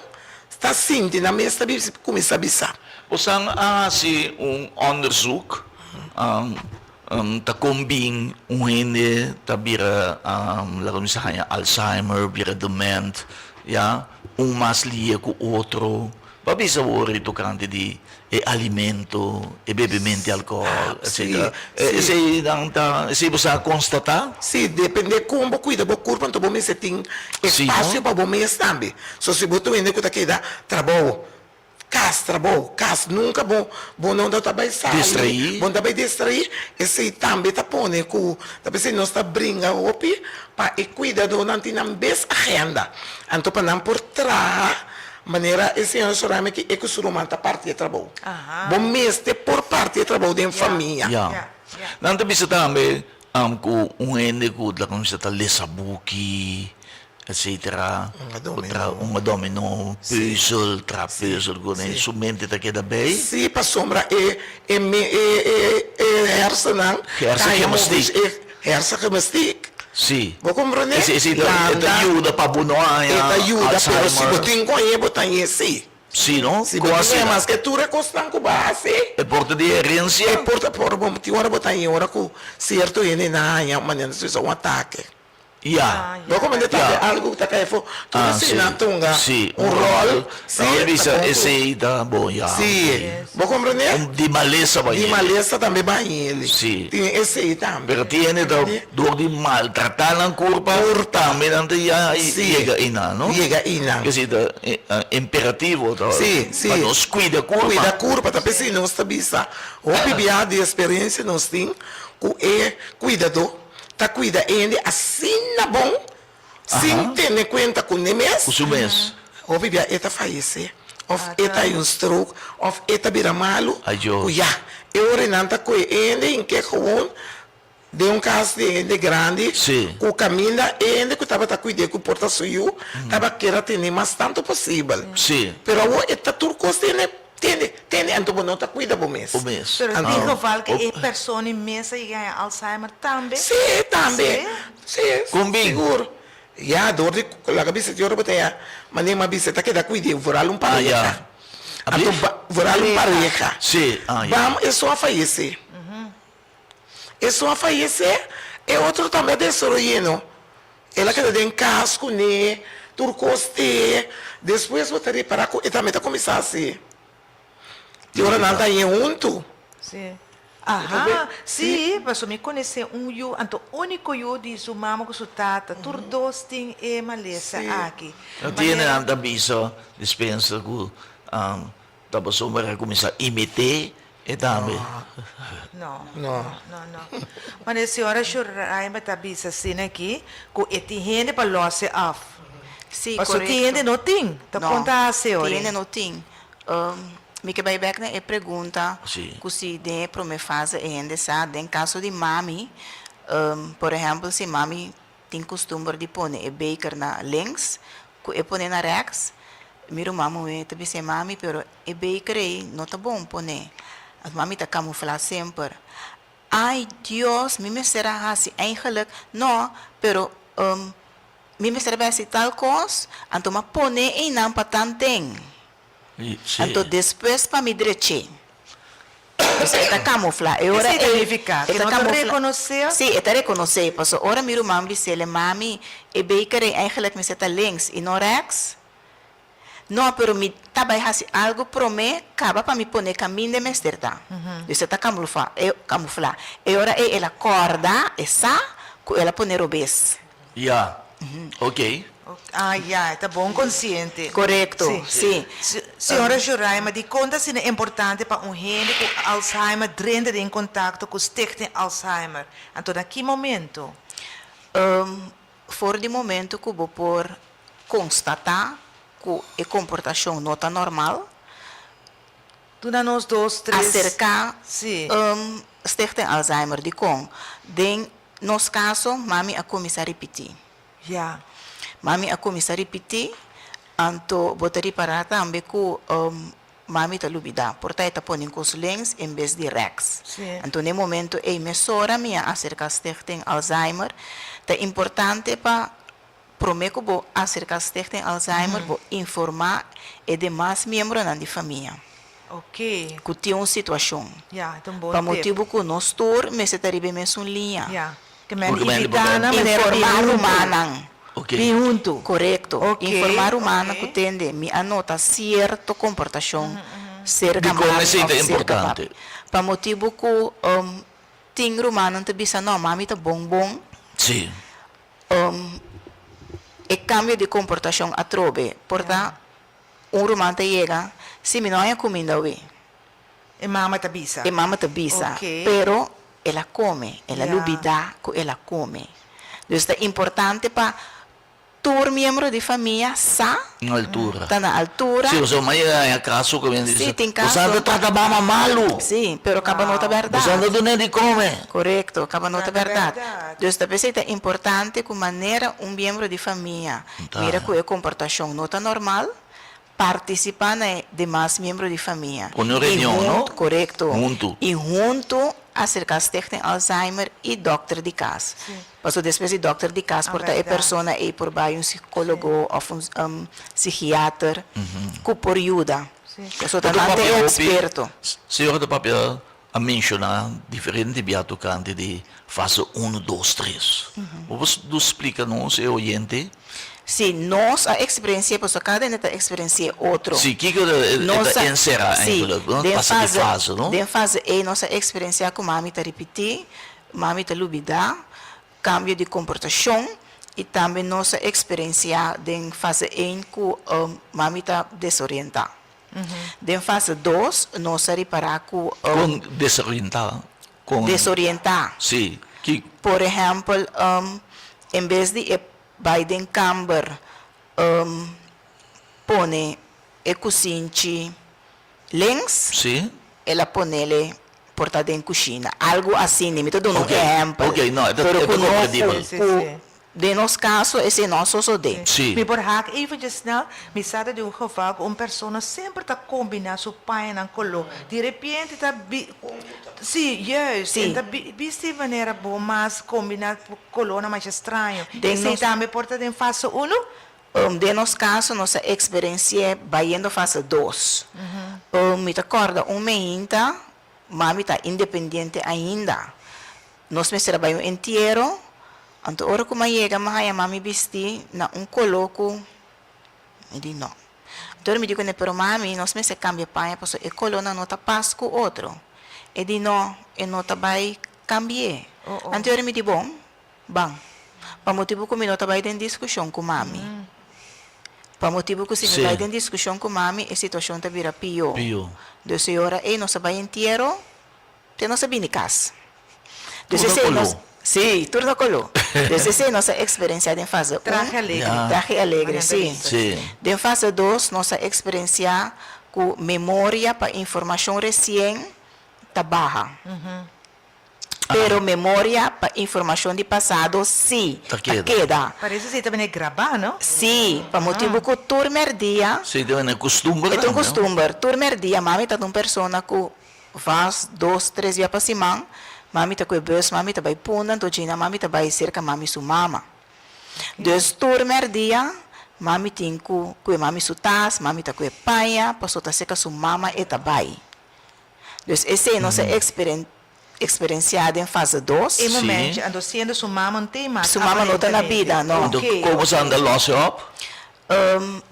Speaker 3: ta sinti nan mes ta kuminsá bisa.
Speaker 1: Bosan a hasi un onderzoek ta kon bin un hende ta bira laga mi sa haña Alzheimer, bira dement, ya, un mas lia ku otro. Bo a bisa awor e tokante di e alimento, e bebemento di alkohòl, etsetera. Esei nan ta, esei bo sa konstatá?
Speaker 3: Sí, depende kon bo kuida bo kurpa, anto bo mester tin espasio pa bo mes tambe. So si bo ta un hende ku ta keda trabou Kas trabou, kas nunka bo bo no ta bai sali,
Speaker 1: Distraí.
Speaker 3: bo no ta bai distraí, esei tambe ta pone ku ta p'esei nos ta bringa hopi pa e kuidadónan tin nan bes agenda, anto pa nan por traha manera e señora Sorami aki e ku su ruman ta parti e trabou.
Speaker 2: Aha.
Speaker 3: Bo mester por parti e trabou den
Speaker 2: Ya.
Speaker 3: famia.
Speaker 1: Ya.
Speaker 2: Ya, ya.
Speaker 1: Nan ta bisa tambe ku un hende ku ta kuminsá ta lesa buki etcetera.
Speaker 3: Un a dominó.
Speaker 1: Un a dominó, pùzel, traha pùzel ku ne, su mente ta keda bei.
Speaker 3: Sí, pasobra e e e e hersennan ta haña movish, e hersengymnastiek.
Speaker 1: Sí.
Speaker 3: Bo komprondé?
Speaker 1: Esei esei ta e ta yuda pa bo no haña
Speaker 3: E ta yuda, pero si bo
Speaker 1: Alzheimer.
Speaker 3: tin koñe bo ta hañ'é sí.
Speaker 1: Sí, no?
Speaker 3: Si bo
Speaker 1: Kon
Speaker 3: tin koñe
Speaker 1: asina?
Speaker 3: maske tur e kosnan ku bo a hasi.
Speaker 1: E por ta di herensia?
Speaker 3: E por ta por bo tin ora bo ta hañ'é ora ku sierto hende nan haña manera nan ta bisa un atake.
Speaker 1: Ya.
Speaker 3: Bo como ta
Speaker 1: Ya.
Speaker 3: algo ta kai afo. Tur
Speaker 1: Ah,
Speaker 3: esei
Speaker 1: sí.
Speaker 3: nan tunga
Speaker 1: Sí,
Speaker 3: un rol. Sí,
Speaker 1: Nan
Speaker 3: ta
Speaker 1: bisa
Speaker 3: bon ku-
Speaker 1: esei ta bon, ya.
Speaker 3: Sí. Bo comprende?
Speaker 1: Un di malesa ba
Speaker 3: Di
Speaker 1: yele.
Speaker 3: malesa tambe ba yele.
Speaker 1: Sí.
Speaker 3: Tin esei tambe.
Speaker 1: Pero tin hende ta dor di maltrata nan curpa, tambe nan ta ya
Speaker 3: Sí.
Speaker 1: yega einan, no?
Speaker 3: Yega einan.
Speaker 1: Esei ta imperativo ta
Speaker 3: Sí, sí.
Speaker 1: pa nos cuida curpa.
Speaker 3: Cuida curpa, ta p'esei nos ta bisa hopi bia di experiencia nos tin cu e cuidador. Ta cuida hende asina bon sin tene cuenta cu ne mes.
Speaker 1: Cu su mes.
Speaker 3: Hopi bia e ta fayece of e ta hay un stroke of e ta bira malu cu ya e ora nan ta coge hende hinke gewoon den un cas di hende grandi cu caminda e hende cu tabata cuide cu por ta su yu tabata kier a tene mas tanto posibel pero awor e ta tur cos tene. Tende, tende, anto bo no ta cuida bo mes.
Speaker 1: Bo mes.
Speaker 2: Pero
Speaker 3: Anto.
Speaker 2: tin geval cu e persona mes a yega haña Alzheimer tambe?
Speaker 3: Sí, tambe. Sí,
Speaker 1: Con bin?
Speaker 3: sigur. Ya, door di laga bisa di ora bo ta ya, manera mi a bisa ta keda cuid'é, vooral un
Speaker 1: Ah,
Speaker 3: pareha.
Speaker 1: ya.
Speaker 3: Anto
Speaker 1: Ablief?
Speaker 3: ba, vooral un pareha.
Speaker 1: Sí, ah, ya.
Speaker 3: Bam, esun a fayecé. Esun a fayecé, e otro tambe a desaroy'é, no. El a keda den kas kuné, tur kos te. Despues bo ta repará ku e tambe ta kuminsá hasi. Di ora nan ta hañ'é huntu.
Speaker 2: Sí. Aha, sí, pasobra mi konesé un yu, anto úniko yu di su mama ku su tata, tur dos tin e malesa aki.
Speaker 1: No tiene nan ta bisa dispensa ku Ta pasobra a kuminsá imité e tambe.
Speaker 2: No, no, no, no. Wanneer e señora Shuraima ta bisa asina aki, ku e tin hende pa lòs e af.
Speaker 4: Sí,
Speaker 2: Pasobra tin hende
Speaker 4: korekto.
Speaker 2: no tin. Ta
Speaker 4: No,
Speaker 2: kon ta hasi
Speaker 4: tin
Speaker 2: ora?
Speaker 4: hende no tin. Mi ke bai bèk na e pregunta
Speaker 1: Sí.
Speaker 4: ku si den e promé fase e hende sa, den kaso di mami, por ehèmpel si mami Tin kustumber di pone e beker na links ku e pone na rèks. Mi ruman muhé ta bis'é, Mami, pero e beker ei no ta bon poné. Anto mami ta kamuflá semper. Ai, Dios, mi mester a hasi eigenlik. No, pero mi mester a bai hasi tal kos, anto m'a pone einan pa tanten. Anto despues pa mi drech'é. Pues e ta camufla. E ora
Speaker 2: Esei ta
Speaker 4: ei
Speaker 2: nifica
Speaker 4: e
Speaker 2: ke
Speaker 4: ta
Speaker 2: no ta
Speaker 4: camufla.
Speaker 2: reconoce?
Speaker 4: Sí, e ta reconoce. Pasobra ora mi ruman bis'el, Mami, e beker ei eigenlijk mester ta links i no rechts. No, pero mi ta bai haci algo prome caba pa mi pone caminda e mester ta. Dus e ta camulfa, e camufla. E ora ei el a corda, e sa cu el a pone robes.
Speaker 1: Ya, ok.
Speaker 2: Ah, ya, e ta bon konsiente.
Speaker 4: Korekto, sí.
Speaker 2: Señora Joraima, dikon ta asina importante pa un hende ku Alzheimer drenta den kontakto ku Stichting Alzheimer? Anto na ki momento?
Speaker 4: For di momento ku bo por konstatá ku e komportashon no ta normal,
Speaker 2: Duna nos dos, tres.
Speaker 4: Aserká Stichting Alzheimer. Dikon? Den nos kaso, mami a kuminsá ripití.
Speaker 2: Ya.
Speaker 4: Mami a kuminsá ripití, anto bo ta ripará tambe ku mami ta lubidá. Por ta e ta pone kos links en bes di rèks. Anto na e momento ei mesora mi a aserká Stichting Alzheimer. Ta importante pa promé ku bo aserká Stichting Alzheimer bo informá e demas miembronan di famia ku tin un situashon. Pa motibu ku nos tur mester ta riba e mesun liña.
Speaker 2: Ke men invitá nan manera bin
Speaker 4: Informá
Speaker 2: huntu.
Speaker 4: rumannan.
Speaker 2: Bin huntu.
Speaker 4: Korekto.
Speaker 2: Ok,
Speaker 4: Informá rumannan
Speaker 2: ok.
Speaker 4: ku tende mi a nota sierto komportashon serka
Speaker 1: Dikon
Speaker 4: mami
Speaker 1: esei
Speaker 4: òf
Speaker 1: ta
Speaker 4: serka
Speaker 1: importante?
Speaker 4: papi. Pa motibu ku tin rumannan ta bisa no, mami ta bon bon.
Speaker 1: Sí.
Speaker 4: E kambio di komportashon atrobe. Por ta un ruman ta yega, si mi no haña kuminda awe.
Speaker 2: E mama ta bisa.
Speaker 4: E mama ta bisa.
Speaker 2: Ok.
Speaker 4: Pero el a come, el a
Speaker 2: Ya.
Speaker 4: lubida cu el a come. Dus ta importante pa tur miembro di famia sa,
Speaker 1: Na altura.
Speaker 4: ta na altura.
Speaker 1: Sí, pasobra mañana haña caso cu hende
Speaker 4: Sí,
Speaker 1: bisa,
Speaker 4: tin
Speaker 1: Bo sa
Speaker 4: caso.
Speaker 1: ta trata mama malu.
Speaker 4: Sí, pero caba no ta
Speaker 2: Wow.
Speaker 1: Bo sa
Speaker 4: berdad.
Speaker 1: ta dun'é di come.
Speaker 4: Corecto, caba no ta
Speaker 2: Ta
Speaker 4: berdad.
Speaker 2: berdad.
Speaker 4: Dus ta p'esey ta importante cu manera un miembro di famia
Speaker 1: Ta.
Speaker 4: mira cu e comportacion no ta normal, Partisipá na e demas miembro di famia.
Speaker 1: Pone un
Speaker 4: I
Speaker 1: reunion, no?
Speaker 4: huntu, korekto.
Speaker 1: Huntu.
Speaker 4: I huntu aserká Stichting Alzheimer i dòkter di kas. Pasobra despues di dòkter di kas por ta e persona ei por bai un sikólogo òf un sikiater ku por yuda. Pasobra ta nan ta e eksperto.
Speaker 1: Señora ta papia a menshoná diferente bia tokante di fase unu, dos, tres. Bo por dus splika nos, e oyente?
Speaker 4: Sí, nos a eksperensi'é, pasobra kada hende ta eksperensi'é otro.
Speaker 1: Sí, kiko e ta enserá eigenlijk, no?
Speaker 4: Den
Speaker 1: Pasa di
Speaker 4: fase,
Speaker 1: fase, no?
Speaker 4: den fase ei nos a eksperensiá ku mami ta ripití, mami ta lubidá, kambio di komportashon, i tambe nos a eksperensiá den fase ein ku mami ta desorientá. Den fase dos nos a ripará ku.
Speaker 1: Kon desorientá? Kon.
Speaker 4: Desorientá.
Speaker 1: Sí, ki.
Speaker 4: Por ehèmpel, en bes di e bai den kamber pone e kusinchi links.
Speaker 1: Sí.
Speaker 4: El a ponele por ta den kushina. Algu asina, mi ta duna un
Speaker 1: Ok,
Speaker 4: ehèmpel.
Speaker 1: ok, no, e ta
Speaker 4: Pero
Speaker 1: e
Speaker 4: ku
Speaker 1: ta
Speaker 4: no
Speaker 1: komprendibel.
Speaker 4: ku
Speaker 2: Sí, sí.
Speaker 4: Den nos kaso esei no a sosodé.
Speaker 1: Sí.
Speaker 2: Mi por haak eventjes snel, mi sa ta di un geval ku un persona semper ta kombiná su pañanan koló, di repente ta bi, sí, juist,
Speaker 4: Sí.
Speaker 2: en ta bi bisti manera bo mas kombiná kolónan masha straño.
Speaker 4: Den
Speaker 2: Esei
Speaker 4: nos.
Speaker 2: tambe por ta den fase uno?
Speaker 4: Den nos kaso nos a eksperensi'é bayendo fase dos. Mi ta kòrda un meinta, mami ta independiente ainda. Nos mester a bai un entiero, anto ora ku mi a yega mi a haña mami bistí na un koló ku mi di no. Anto ora mi di kuné, pero mami nos mester kambia paña pasobra e kolónan no ta pas ku otro. E di no, e no ta bai kambi'é. Anto ora mi di bon, ban. Pa motibu ku mi no ta bai den diskushon ku mami. Pa motibu ku si mi bai den diskushon ku mami e situashon ta bira pió. Dus e ora ei nos a bai entiero. Te nos a bini kas. Dus
Speaker 1: Tur na
Speaker 4: esei nos,
Speaker 1: koló.
Speaker 4: sí, tur na koló. Dus esei nos a eksperensiá den fase un.
Speaker 2: Trahe alegre.
Speaker 1: Ja.
Speaker 4: Trahe alegre,
Speaker 2: Manera
Speaker 4: sí.
Speaker 2: bisa.
Speaker 1: Sí.
Speaker 4: Den fase dos nos a eksperensiá ku memoria pa informashon resien ta baha. Pero memoria pa informashon di pasado sí
Speaker 1: Ta
Speaker 4: ta
Speaker 1: keda.
Speaker 4: keda.
Speaker 2: Parece si ta bini grabá, no?
Speaker 4: Sí, pa motibu ku tur mèrdia.
Speaker 1: Sí, ta bini kustumber
Speaker 4: E ta un
Speaker 1: tambe, no?
Speaker 4: kustumber. Tur mèrdia mami ta un persona ku Vas dos tres bia pa siman, mami ta kue bus, mami ta bai Punda, anto djina mami ta bai serka mami su mama. Dus tur merdia mami tin ku kue mami su tas, mami ta kue paña, paso ta serka su mama e ta bai. Dus esei nos a eksperensiá den fase dos.
Speaker 2: E momentje, anto siendo su mama no tin mas
Speaker 4: Su mama no ta na bida, no.
Speaker 1: Anto komo sa anda lòs e òp?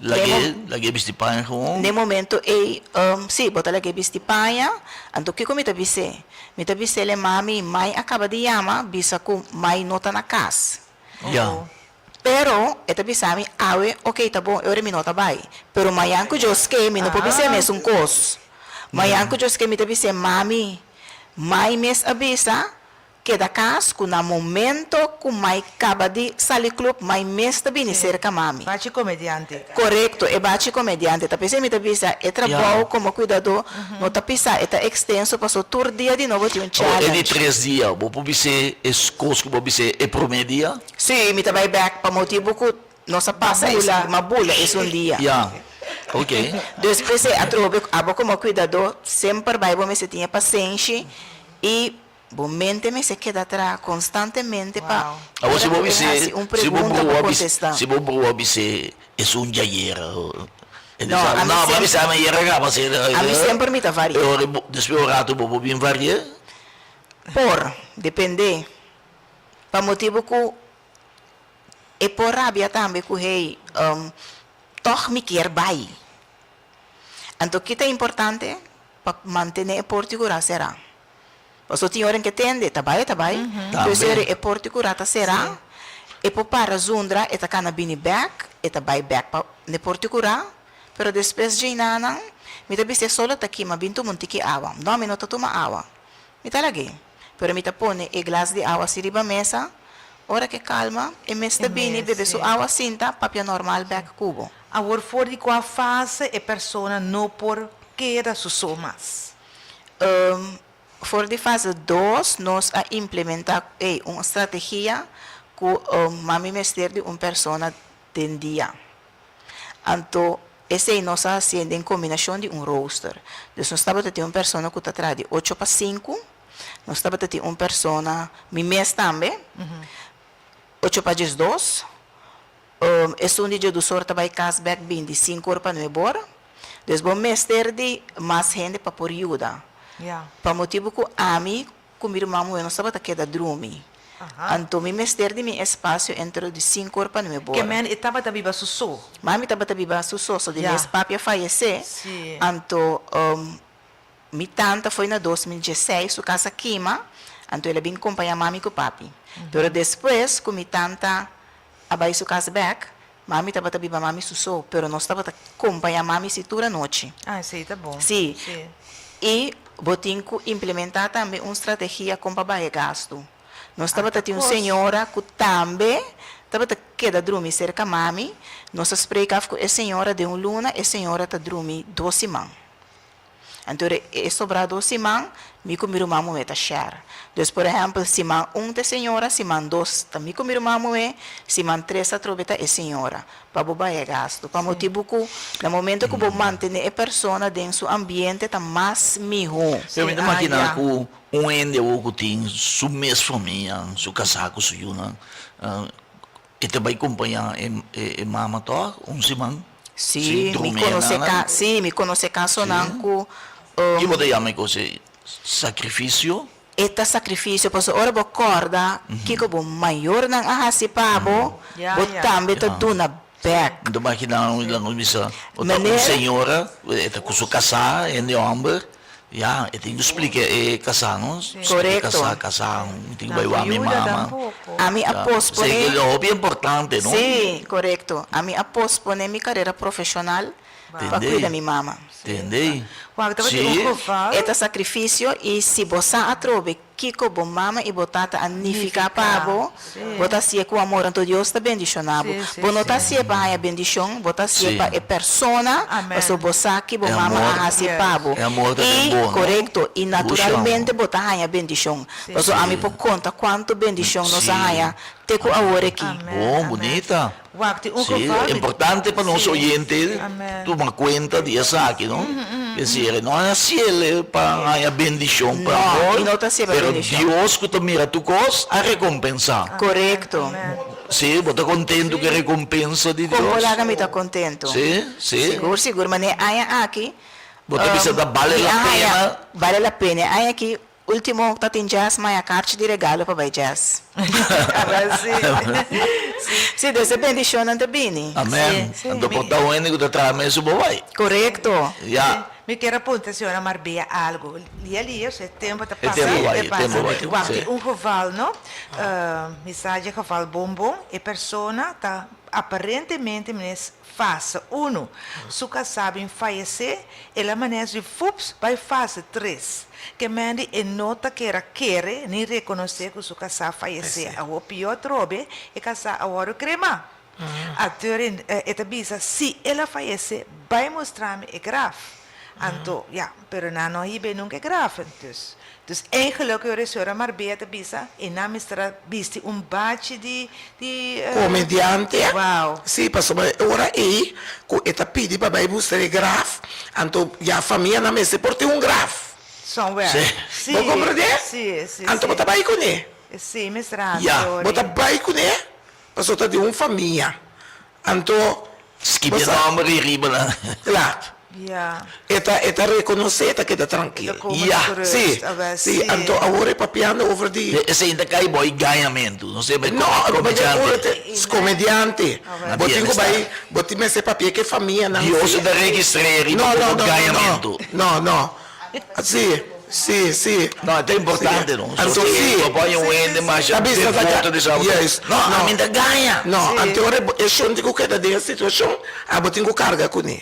Speaker 1: Lag'é, lag'é bisti paña gewoon.
Speaker 4: N'e momento ei, sí, bo ta lag'é bisti paña. Anto kiko mi ta bis'é? Mi ta bis'é, Mami, Mai a kaba di yama bisa ku Mai no ta na kas.
Speaker 1: Ya.
Speaker 4: Pero e ta bisa mi, Awe, oke, ta bon, e ora mi no ta bai. Pero mañan ku Dios ke, mi no por bis'é mesun kos. Mañan ku Dios ke, mi ta bis'é, Mami, Mai mes a bisa Keda kas ku na momento ku mai kaba di sali club mai mes ta bini serka mami.
Speaker 2: Bachi komediante.
Speaker 4: Korekto, e bachi komediante. Ta p'esei mi ta bisa e trabou komo kuidadó no ta pisá, e ta ekstenso paso tur dia di nobo tin un
Speaker 1: Awor e di
Speaker 4: challenge.
Speaker 1: tres dia bo por bis'é e kos ku bo bis'é e promé dia?
Speaker 4: Sí, mi ta bai bèk pa motibu ku nos a pasa es mabula esun dia.
Speaker 1: Ya, ok.
Speaker 4: Dus p'esei atrobe abo komo kuidadó semper bai bo mester tin e pasenshi i Bo mente mester keda traha konstantemente pa
Speaker 1: Awor
Speaker 4: ora
Speaker 1: si bo
Speaker 4: ku e
Speaker 1: bis'é,
Speaker 4: hasi un
Speaker 1: si bo
Speaker 4: pregunta bo
Speaker 1: brua bis,
Speaker 4: kontestá.
Speaker 1: si bo brua bis'é esun djayera, e
Speaker 4: No,
Speaker 1: bisa,
Speaker 4: ami
Speaker 1: no, bo
Speaker 4: sem,
Speaker 1: bisa mi ayera kaba asina,
Speaker 4: ami semper mi ta
Speaker 1: e
Speaker 4: varia.
Speaker 1: ora bo, despues un rato bo por bin varia?
Speaker 4: Por, dependé. Pa motibu ku e por rabia tambe ku hey, tòg mi kier bai. Anto ki ta importante? Pa mantené e porti kurá será. Pasobra tin ora en ke tende, ta bai, e ta bai. Pues
Speaker 1: Tambe.
Speaker 4: ora e porti kurá ta será, e por para zundra, e ta kana bini bèk, e ta bai bèk pa n'e porti kurá. Pero despues djeinanan, mi ta bisa e solo ta kima, bin tuma un tiki awa. No, mi no ta tuma awa. Mi ta lag'é. Pero mi ta pone e glas di awa asi riba mesa, ora ke kalma, e mes ta
Speaker 2: E
Speaker 4: bini
Speaker 2: mes,
Speaker 4: bebe su
Speaker 2: sí.
Speaker 4: awa sinta, papia normal bèk ku bo.
Speaker 2: Awor for di kua fase e persona no por keda su so mas?
Speaker 4: For di fase dos nos a implementa ey un strategia ku mami mester di un persona den dia. Anto esey nos a hacié den combinacion di un rooster. Dus nos tabata tin un persona ku ta traha di ocho pa sinku, nos tabata tin un persona, mi mes tambe, ocho pa diesdos, Esun di djedusor ta bai kas bek bin di sinku or pa nuebe or. Dus bo mester di mas hende pa por yuda. Pa motibu ku ami ku mi ruman muhé nos tabata keda drumi. Anto mi mester di mi espasio entre di sinku or pa nuebe or.
Speaker 2: Ke men e tabata biba su so?
Speaker 4: Mami tabata biba su so, so di mes papi a fayesé. Anto Mi tanta foi na 2016 su casa kima, anto el a bin compaña mami cu papi. Pero despues cu mi tanta a bay su cas bek, mami tabata biba mami su so, pero nos tabata compaña mami si tur anochi.
Speaker 2: Ah, esey ta bon.
Speaker 4: Si.
Speaker 2: Si.
Speaker 4: Y bo tin cu implementa tambe un strategia con pa baha e gasto. Nos tabata tin un señora cu tambe tabata keda drumi cerca mami, nos a spreek af cu e señora den un luna, e señora ta drumi dos siman. Anto e sobrá dos siman mi ku mi ruman muhé ta share. Dus por ehèmpel siman un ta e señora, siman dos ta mi ku mi ruman muhé, siman tres atrobe ta e señora. Pa bo bai e gastu. Pa motibu ku na momento ku bo mantené e persona den su ambiente ta mas mihó.
Speaker 1: Pero mi ta makiná ku un hende awor ku tin su mes famia, su kasá ku su yunan, e ta bai kompañá e mama tòg un siman?
Speaker 4: Sí, mi konosé ka, sí, mi konosé kasonan ku.
Speaker 1: Ki bo ta yama e kos ei? Sakrifisio?
Speaker 4: E ta sakrifisio pasobra ora bo kòrda kiko bo mayornan a hasi pa bo, bo tambe ta duna bèk.
Speaker 1: Mi ta imaginá un nan bisa, o ta un señora, e ta ku su kasá, hende hòmber, ya, e tin ku splika e kasá no, splika kasá, kasá, mi tin ku bai wak mi mama.
Speaker 4: Ami a posponé.
Speaker 1: Esei ta hopi importante no.
Speaker 4: Sí, korekto. Ami a posponé mi karera profeshonal pa kuida mi mama.
Speaker 1: Tende?
Speaker 2: Wak tabatin un geval.
Speaker 4: E ta sakrifisio i si bo sa atrobe kiko bo mama i bo tata a nifiká pa bo, bo ta hasié ku amor, anto Dios ta bendishoná bo. Bo no ta hasié pa haña bendishon, bo ta hasié pa e persona, pasobra bo sa ki bo mama a hasi pa bo. I, korekto, i naturalmente bo ta haña bendishon. Pasobra ami por konta kuantu bendishon nos a haña te ku awor aki.
Speaker 1: Bon, bunita.
Speaker 2: Wak tin un
Speaker 1: Sí,
Speaker 2: geval di.
Speaker 1: importante pa nos
Speaker 2: Sí.
Speaker 1: oyente
Speaker 2: Amen.
Speaker 1: tuma cuenta di esaki, no? Es decir, no a haciele pa haya bendicion pa
Speaker 4: No,
Speaker 1: amor,
Speaker 4: y no ta hacié pa
Speaker 1: pero
Speaker 4: bendicion.
Speaker 1: Dios cu ta mira tur cos a recompensa.
Speaker 4: Corecto.
Speaker 2: Amen.
Speaker 1: Sí, bo ta contento cu e recompensa di
Speaker 4: Con
Speaker 1: Dios?
Speaker 4: por laga mi ta contento.
Speaker 1: Sí, sí.
Speaker 4: Sigur, sigur. Manera e aña aki,
Speaker 1: Bo ta bisa ta bale
Speaker 4: mi
Speaker 1: la
Speaker 4: a haya,
Speaker 1: pena.
Speaker 4: bale la pena. E aña aki Ultimo ta tin jazz maya karchi di regalo pa bai jazz.
Speaker 2: Aba si.
Speaker 4: Si, dus e bendishonnan ta bini.
Speaker 1: Amen.
Speaker 2: Si,
Speaker 1: Anto
Speaker 2: mi.
Speaker 1: por ta un hende ku ta traha mes su bo bai.
Speaker 4: Korekto.
Speaker 1: Ya.
Speaker 2: Mi kier a puntra señora Marbella algo. Lia lia, su e tempo ta
Speaker 1: E
Speaker 2: pasa,
Speaker 1: tempo bai,
Speaker 2: e
Speaker 1: e
Speaker 2: pasa.
Speaker 1: tempo bai.
Speaker 2: Wak
Speaker 1: Si.
Speaker 2: tin un geval no, mi sa dje geval bon bon, e persona ta aparentemente mines fase uno, su kasá bin fayesé, el a manes di fups bai fase tres. Ke Mandy e no ta kera kere ni rekonosé ku su kasá fayesé. Awor pió atrobe e kasá a wòrdu kremá. Ateur e ta bisa si el a fayesé bai mustra mi e graf. Anto ya, pero nan no a hib'é nunka e graf. Dus dus eigenlijk e ora señora Marbella ta bisa e nan mester a bisti un bachi di di
Speaker 3: Komediante?
Speaker 2: Wow.
Speaker 3: Sí, pasobra e ora ei ku e ta pidi pa bai buska e graf, anto ya famianan mester por tin un graf.
Speaker 2: Somewhere.
Speaker 1: Sí.
Speaker 2: Sí.
Speaker 3: Bo komprendé?
Speaker 2: Sí, sí,
Speaker 3: Anto bo
Speaker 2: sí.
Speaker 3: ta bai kuné.
Speaker 2: Sí, mester a
Speaker 1: Ya.
Speaker 2: sorry.
Speaker 3: Bo ta bai kuné, pasobra ta di un famia. Anto
Speaker 1: Skibi e
Speaker 3: bo sa.
Speaker 1: nòmber ei riba nan.
Speaker 3: Kla.
Speaker 2: Ja.
Speaker 3: E ta e ta rekonosé, e ta keda trankil.
Speaker 2: E ta koma
Speaker 1: Ja.
Speaker 2: su rust,
Speaker 3: Sí,
Speaker 2: a bes,
Speaker 3: sí.
Speaker 2: sí.
Speaker 3: Anto awor e papiando over di.
Speaker 1: Esei ta kai bo e gañamentu. No sé,
Speaker 3: No,
Speaker 1: komediante.
Speaker 3: komediante.
Speaker 1: Na
Speaker 3: Bo tin ku
Speaker 1: bienestar.
Speaker 3: bai, bo tin mester papia ku e famianan.
Speaker 1: Dios ta registr'é riba
Speaker 3: No, no,
Speaker 1: komo
Speaker 3: no, no,
Speaker 1: gañamentu.
Speaker 3: no, no. Sí, sí, sí.
Speaker 1: No, e ta importante, no?
Speaker 3: Anto sí.
Speaker 1: Bo pone un hende masha
Speaker 3: Ta bisa ta
Speaker 1: devoto di sa.
Speaker 3: Yes.
Speaker 1: No, ami ta gaña.
Speaker 3: No, anto ora e shon tin ku keda den e situashon, abo tin ku karga kuné.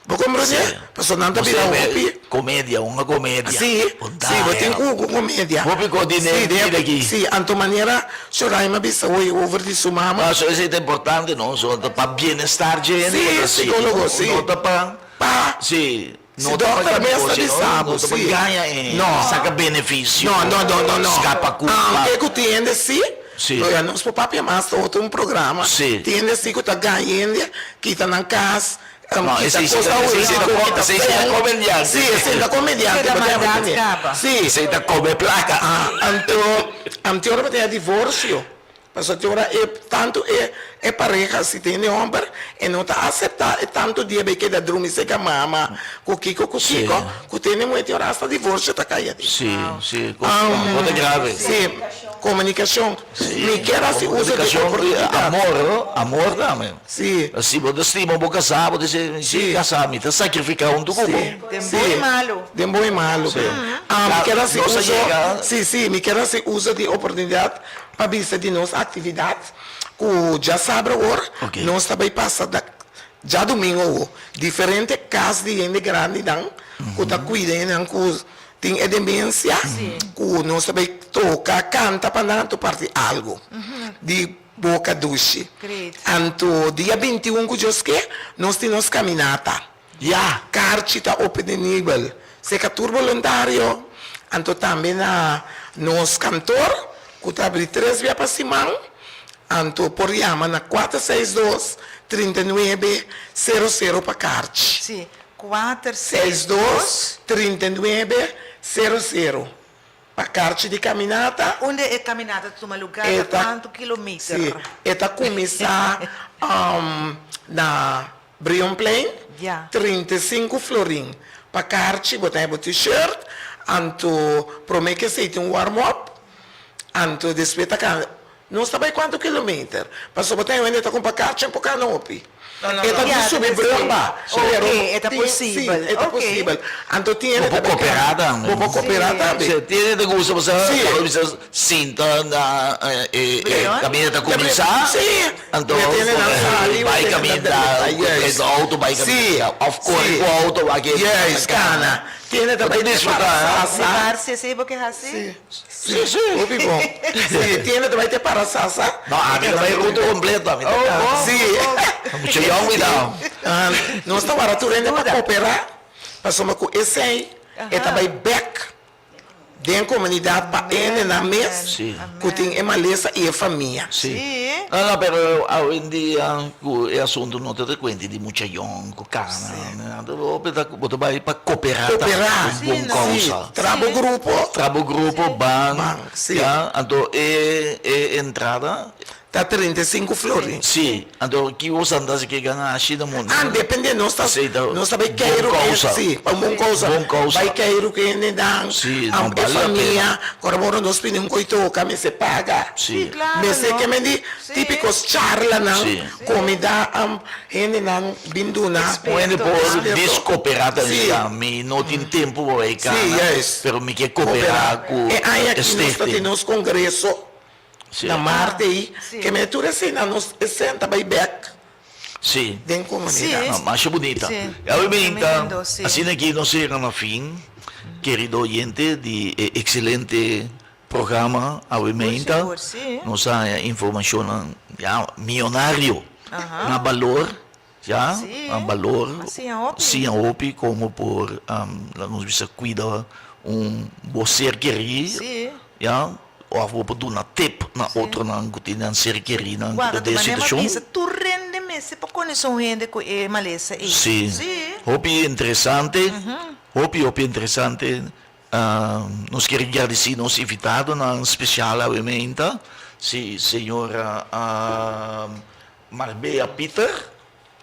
Speaker 3: Bo komprendé? Pasobra nan ta bira hopi.
Speaker 1: Komedia, un komedia.
Speaker 3: Sí, sí, bo tin ku ku komedia.
Speaker 1: Hopi kos di den bida aki.
Speaker 3: Sí, anto manera Shoraima a bisa hoy over di su mama.
Speaker 1: No, so esei ta importante no, so ta pa bienestar dje hende
Speaker 3: Sí,
Speaker 1: bo ta sigui.
Speaker 3: psikólogo, sí.
Speaker 1: No ta pa.
Speaker 3: Pa.
Speaker 1: Sí.
Speaker 3: Si
Speaker 1: No ta pa
Speaker 3: dokter mes ta
Speaker 1: negoshi, no,
Speaker 3: bisa bo,
Speaker 1: no ta pa
Speaker 3: sí.
Speaker 1: gaña e
Speaker 3: No.
Speaker 1: saka benefisio.
Speaker 3: No, no, no, no, no.
Speaker 1: Skapa kulpa.
Speaker 3: Aunke ku tin hende sí,
Speaker 1: Sí.
Speaker 3: lo ya nos por papia mas ta otro un programa.
Speaker 1: Sí.
Speaker 3: Tin hende sí ku ta gaña hende, kita nan kas,
Speaker 1: No,
Speaker 3: kita
Speaker 1: esei sí
Speaker 3: kos
Speaker 1: ta, esei sí ta,
Speaker 3: huridiko, kita
Speaker 1: esei sí ta
Speaker 3: fon.
Speaker 1: komediante.
Speaker 3: Sí, esei ta komediante,
Speaker 2: Esei ta
Speaker 3: bo tin
Speaker 2: maldat
Speaker 3: tene.
Speaker 2: kaba.
Speaker 3: Sí.
Speaker 1: Esei ta kome plaka.
Speaker 3: Ah, anto, anto ora bo tin e divorsio. Pasobra tin ora e tantu e e pareha si tin hende homber e no ta asepta e tantu dia bay keda drumi seka mama ku kiko ku
Speaker 1: Sí.
Speaker 3: kiko ku tin hende muhe tin ora hasta divorcio ta kai adi.
Speaker 1: Sí, sí, ku ku ta grave.
Speaker 3: Sí, komunikashon. Mi kier hasi uso di
Speaker 1: Komunikashon i
Speaker 3: oportunidat.
Speaker 1: amor, no? Amor tambe.
Speaker 3: Sí.
Speaker 1: Si bo ta stima bo kasá bo ta si
Speaker 3: Sí.
Speaker 1: kasá mi ta sakrifiká huntu ku bo.
Speaker 3: Sí,
Speaker 2: Den
Speaker 3: sí.
Speaker 2: bon i malu.
Speaker 3: Den bon i malu.
Speaker 1: Sí.
Speaker 3: Ah, mi kier hasi
Speaker 1: Nos a
Speaker 3: uso,
Speaker 1: yega.
Speaker 3: sí, sí, mi kier hasi uso di oportunidat Pa bisa di nos actividad cu djasabra awor nos ta bay pasa djadomingo awor diferente cas di hende grandinan cu ta cuida hendenan cu tin e demencia cu nos ta bay toca canta pa nan anto parti algo di boca dushi anto dia 21 cu Dios ke nos tin nos caminata.
Speaker 1: Ya!
Speaker 3: Karchi ta openenibel serka tur boluntario, anto tambe na nos kantor ku ta abri tres bia pa siman, anto por yama na kuater seis dos, 39, sero sero pa karchi.
Speaker 2: Sí, kuater seis
Speaker 3: Seis dos, 39, sero sero. Pa karchi di kaminata.
Speaker 2: Unda e kaminata ta tuma lugá ta kuantu kilometer?
Speaker 3: Sí, e ta kuminsá na Brionplein, 35 florin. Pa karchi bo ta haña bo t-shirt, anto promé ke esei tin un warm up, anto despues ta kana. Nos ta bai kuantu kilometer? Pasobra bo ta hende ta kumpra karchi en por kana hopi. E ta di subi brug ba. Pero tin, si, e ta posibel. Anto tin hende
Speaker 1: Bo por
Speaker 3: ta bai
Speaker 1: koperá
Speaker 3: kana.
Speaker 1: tambe.
Speaker 3: Bo por koperá tambe.
Speaker 1: Si, tin hende ta gusta pasobra
Speaker 3: Si.
Speaker 1: tabata bisa sinta na e e kaminda ta kuminsá.
Speaker 3: Si.
Speaker 1: Anto
Speaker 3: Bo tene nan sali, bo
Speaker 1: bai
Speaker 3: tene nan
Speaker 1: kaminda,
Speaker 3: drenta, juist.
Speaker 1: ku outo bai kaminda.
Speaker 3: Si.
Speaker 1: Òf kore ku outo wak e
Speaker 3: Juist, kana. Tin hende ta
Speaker 1: Bo ta
Speaker 3: bai te
Speaker 1: disfrutá,
Speaker 3: para
Speaker 1: hè?
Speaker 3: sasa.
Speaker 2: Ribar si esei bo ke hasi?
Speaker 3: Si. Sí, sí, hopi bon. Sí, tiene ta bai te para sasa.
Speaker 1: No, ami ta bai ruta completo, ami ta
Speaker 2: Oh,
Speaker 3: Sí.
Speaker 1: Mucho yong mi ta.
Speaker 3: Nos ta wara tur hende pa cooperá, pasobra cu esei e ta bai bek den comunidad pa hendenan mes cu tin e malesa y e famia.
Speaker 1: Sí. No, no, pero awendia cu e asunto no ta recuente di mucha yong cu cana. Hopi ta bo ta bai pa cooperá ta un bon causa.
Speaker 3: Tra bo grupo.
Speaker 1: Tra bo grupo ban.
Speaker 3: Ban, si.
Speaker 1: Ya, anto e e entrada.
Speaker 3: Ta 35 florin.
Speaker 1: Si, anto ki bo san ta si ke ganashi na mundu.
Speaker 3: Ah, depende, nos ta nos ta bai keiru
Speaker 1: Bon causa.
Speaker 3: Si, pa un bon causa.
Speaker 1: Bon causa.
Speaker 3: Bai keiru ku hendenan,
Speaker 1: Si, no
Speaker 3: e
Speaker 1: bale la pena.
Speaker 3: famia, ora bo nos pidi un koi toka mester paga.
Speaker 1: Si.
Speaker 3: Mester ke men di típicos charlanan,
Speaker 1: Si.
Speaker 3: comida Hendenan bin duna.
Speaker 1: Un hende por
Speaker 3: Experto.
Speaker 1: descooperá ta
Speaker 3: Sí.
Speaker 1: diga, mi no tin tempo pa bai
Speaker 3: Sí,
Speaker 1: cana,
Speaker 3: juist.
Speaker 1: pero mi ke cooperá cu
Speaker 3: E aña
Speaker 1: e
Speaker 3: aki nos ta tin
Speaker 1: stichting.
Speaker 3: nos congreso
Speaker 1: Sí.
Speaker 3: na maart ei,
Speaker 2: Sí.
Speaker 3: ke men tur esei nos e senta bai bek
Speaker 1: Sí.
Speaker 3: den comunidad.
Speaker 2: Sí.
Speaker 1: No, masha bunita.
Speaker 2: Sí.
Speaker 1: Ya we binta,
Speaker 2: Tremendo, sí.
Speaker 1: asina aki nos yega na fin, querido oyente, di e excelente Programa awe meinta nos a haña informashonnan ya mionario na balor ya na balor siña hopi komo por laga nos bisa kuida un bo ser kerí ya òf bo por duna tip na otronan ku tin nan ser kerínan ku ta den situashon. Sí hopi interesante hopi hopi interesante. Nos kier gradisí nos invitadonan spesial awe meinta, si señora Marbella Pieter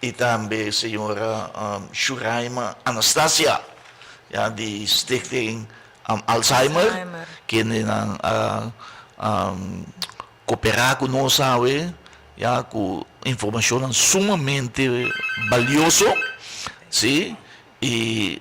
Speaker 1: i tambe señora Shuraima Anastasia ya di Stichting Alzheimer, kendenan a koperá ku nos awe ya ku informashonnan sumamente balioso, si. I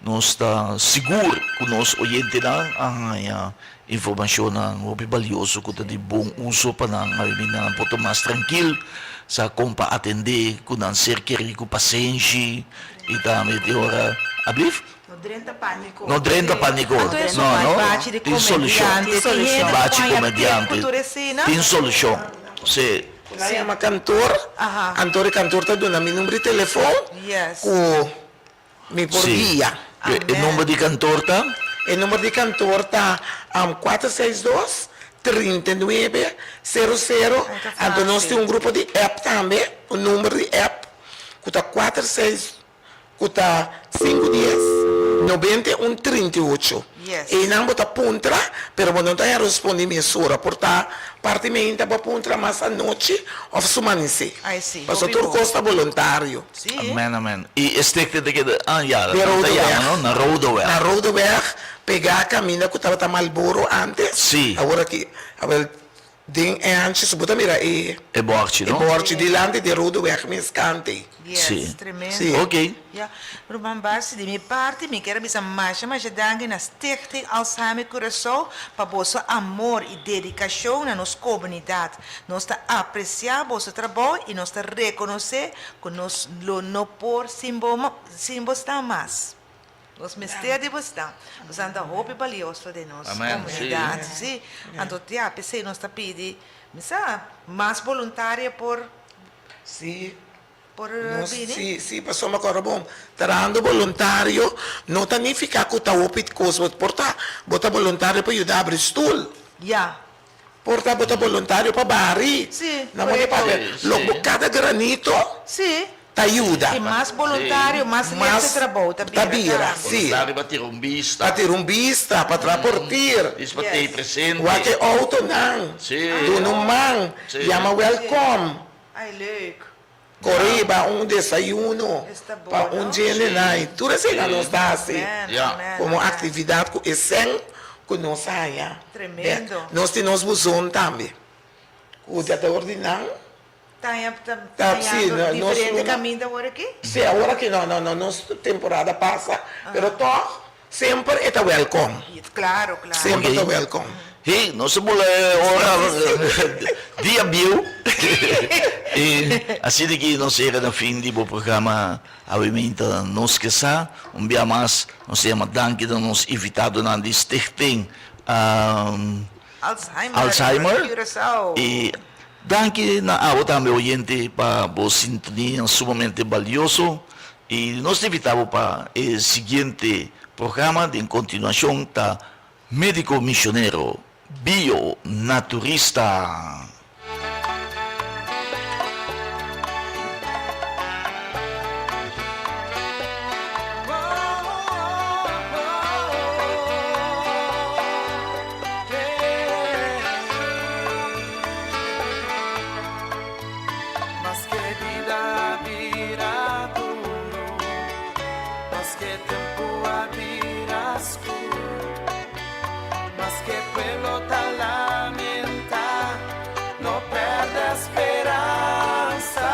Speaker 1: nos ta sigur ku nos oyentenan a haña informashonnan hopi balioso ku ta di bon uso pa nan a bini nan por ta mas trankil sa kon pa atendé ku nan ser kerí ku pasenshi i tambe tin ora ablief?
Speaker 4: No drenta pániko.
Speaker 1: No drenta pániko. No, no. Tin solushon. Bachi komediante. Tin solushon. Sí.
Speaker 3: Nan yama kantor, anto e kantor ta duna mi number di telefon ku mi por guia.
Speaker 1: E number di kantor ta?
Speaker 3: E number di kantor ta kuater seis dos, 39, sero sero. Anto nos tin un grupo di app tambe, un number di app ku ta kuater seis ku ta sinku dies, 91, 38. Einan bo ta puntra, pero bo no ta haña respondi mesora. Por ta parti meinta bo a puntra mas anochi òf su manisé. Pasobra tur kos ta boluntario.
Speaker 1: Amen, amen. I e stichting ta keda, ah ya,
Speaker 3: De
Speaker 1: nan ta
Speaker 3: Rodeweg.
Speaker 1: yama no, na Rodeweg.
Speaker 3: Na Rodeweg, pegá kaminda ku tabata Marlboro ántes.
Speaker 1: Sí.
Speaker 3: Awor aki, awel Den e hanchi su bo ta mira e.
Speaker 1: E borchi no?
Speaker 3: E borchi dilanti di Rodeweg mes kante.
Speaker 2: Yes,
Speaker 1: Sí.
Speaker 2: tremendo.
Speaker 3: Sí.
Speaker 1: Ok.
Speaker 2: Ya, Ruman Barsi, di mi parti mi kier a bisa masha masha danki na Stichting Alzheimer Curaçao pa boso amor i dedikashon na nos komunidat. Nos ta apresiá boso trabou i nos ta rekonosé ku nos lo no por sin bo sin bo sta mas. Nos mester di bosnan. Bosnan ta hopi balioso den nos comunidad. Sí. Anto ya, p'esei nos ta pidi, mi sa, mas boluntario por.
Speaker 3: Sí.
Speaker 2: Por
Speaker 3: Nos,
Speaker 2: bini?
Speaker 3: si, si, pasobra kòrda bon, trahando boluntario no ta nifiká ku ta hopi kos. Bo por ta, bo ta boluntario pa yuda abri stul.
Speaker 2: Ya.
Speaker 3: Por ta bo ta boluntario pa bari.
Speaker 2: Si,
Speaker 3: Na moda di
Speaker 2: korekto.
Speaker 3: papia,
Speaker 1: Si,
Speaker 3: lo
Speaker 1: si.
Speaker 3: bo kada granito
Speaker 2: Si.
Speaker 3: ta yuda.
Speaker 2: I mas boluntario, mas
Speaker 3: Mas
Speaker 2: lef e trabou ta
Speaker 3: ta
Speaker 2: bira
Speaker 3: bira,
Speaker 2: tambe.
Speaker 3: si.
Speaker 1: Boluntario pa tira un bista.
Speaker 3: Pa tira un bista, pa traha portir.
Speaker 1: Dis pa tei
Speaker 2: Yes.
Speaker 1: presente.
Speaker 3: Wak e outonan.
Speaker 1: Si.
Speaker 3: Duna un man.
Speaker 1: Si.
Speaker 3: Yama wèlkòm.
Speaker 2: Ai, leuk.
Speaker 3: Kore ba un desayuno pa un djende nai. Tur esei nos ta hasi komo aktividat ku e sèn ku nos haña. Nos tin nos buzon tambe ku ta ta ordiná.
Speaker 2: Ta diferente kaminda awor aki?
Speaker 3: Si, awor aki no, no, no, nos temporada pasa, pero tòg Semper e ta welkom.
Speaker 2: Claro, claro.
Speaker 3: Semper ta welkom.
Speaker 1: Hey, nos a bula e ora dia bieu. I asina ki nos yega na fin di bo programa awe minta Nos Ke Sa. Un bia mas nos ta yama danki na nos invitadonan di Stichting
Speaker 2: Alzheimer,
Speaker 1: Alzheimer.
Speaker 2: Curaçao.
Speaker 1: I danki na abo tambe oyente pa bo sintonia sumamente balioso. I nos ta invitá bo pa e siguiente programa den kontinuashon ta Médiko Misionero Bio Naturista.
Speaker 6: Maske bida a bira duro, maske tempu a bira skur, maske pueblo ta lamentá, no pèrdè speransa.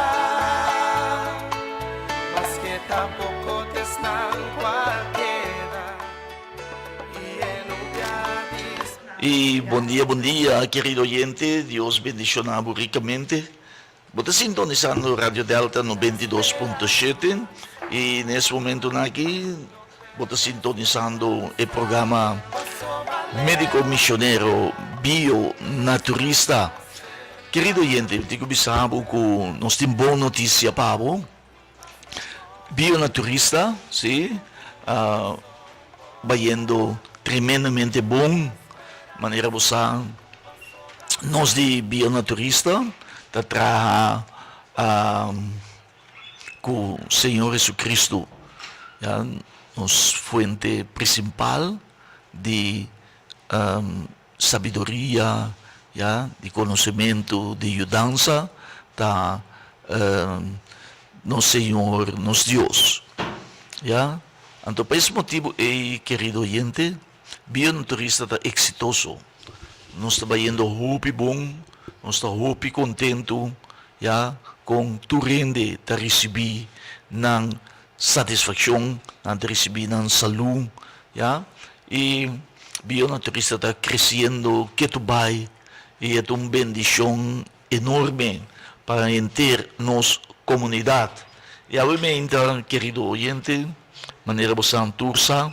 Speaker 6: Maske ta poko t'esnan ku a keda i e nubia di.
Speaker 1: Y bon dia, bon dia, kerido oyente, Dios bendiciona bo ricamente. Bo ta sintonisando Radio Delta 92.7 y nes momentonan aki bo ta sintonisando e programa Medico Misionero Bio Naturista. Kerido oyente, mi tin cu bisa bo cu nos tin bon noticia pa bo. Bionaturista, sí, a bayendo tremendamente bon. Manera bo sa, nos di Bionaturista ta traha ku Señor Jesucristo, ya, nos fuente principal di Sabiduria, ya, di konosementu, di yudansa ta nos Señor, nos Dios. Ya. Anto pa es motibu ei, kerido oyente, bien turista ta eksitoso. Nos ta bayendo hopi bon, nos ta hopi kontentu, ya, kon tur hende ta risibí nan satisfakshon, nan ta risibí nan salú, ya. I Bionaturista ta kresiendo ketu bai i e ta un bendishon enorme pa henter nos komunidat. I awe meinta, kerido oyente, manera bo sa tur sa,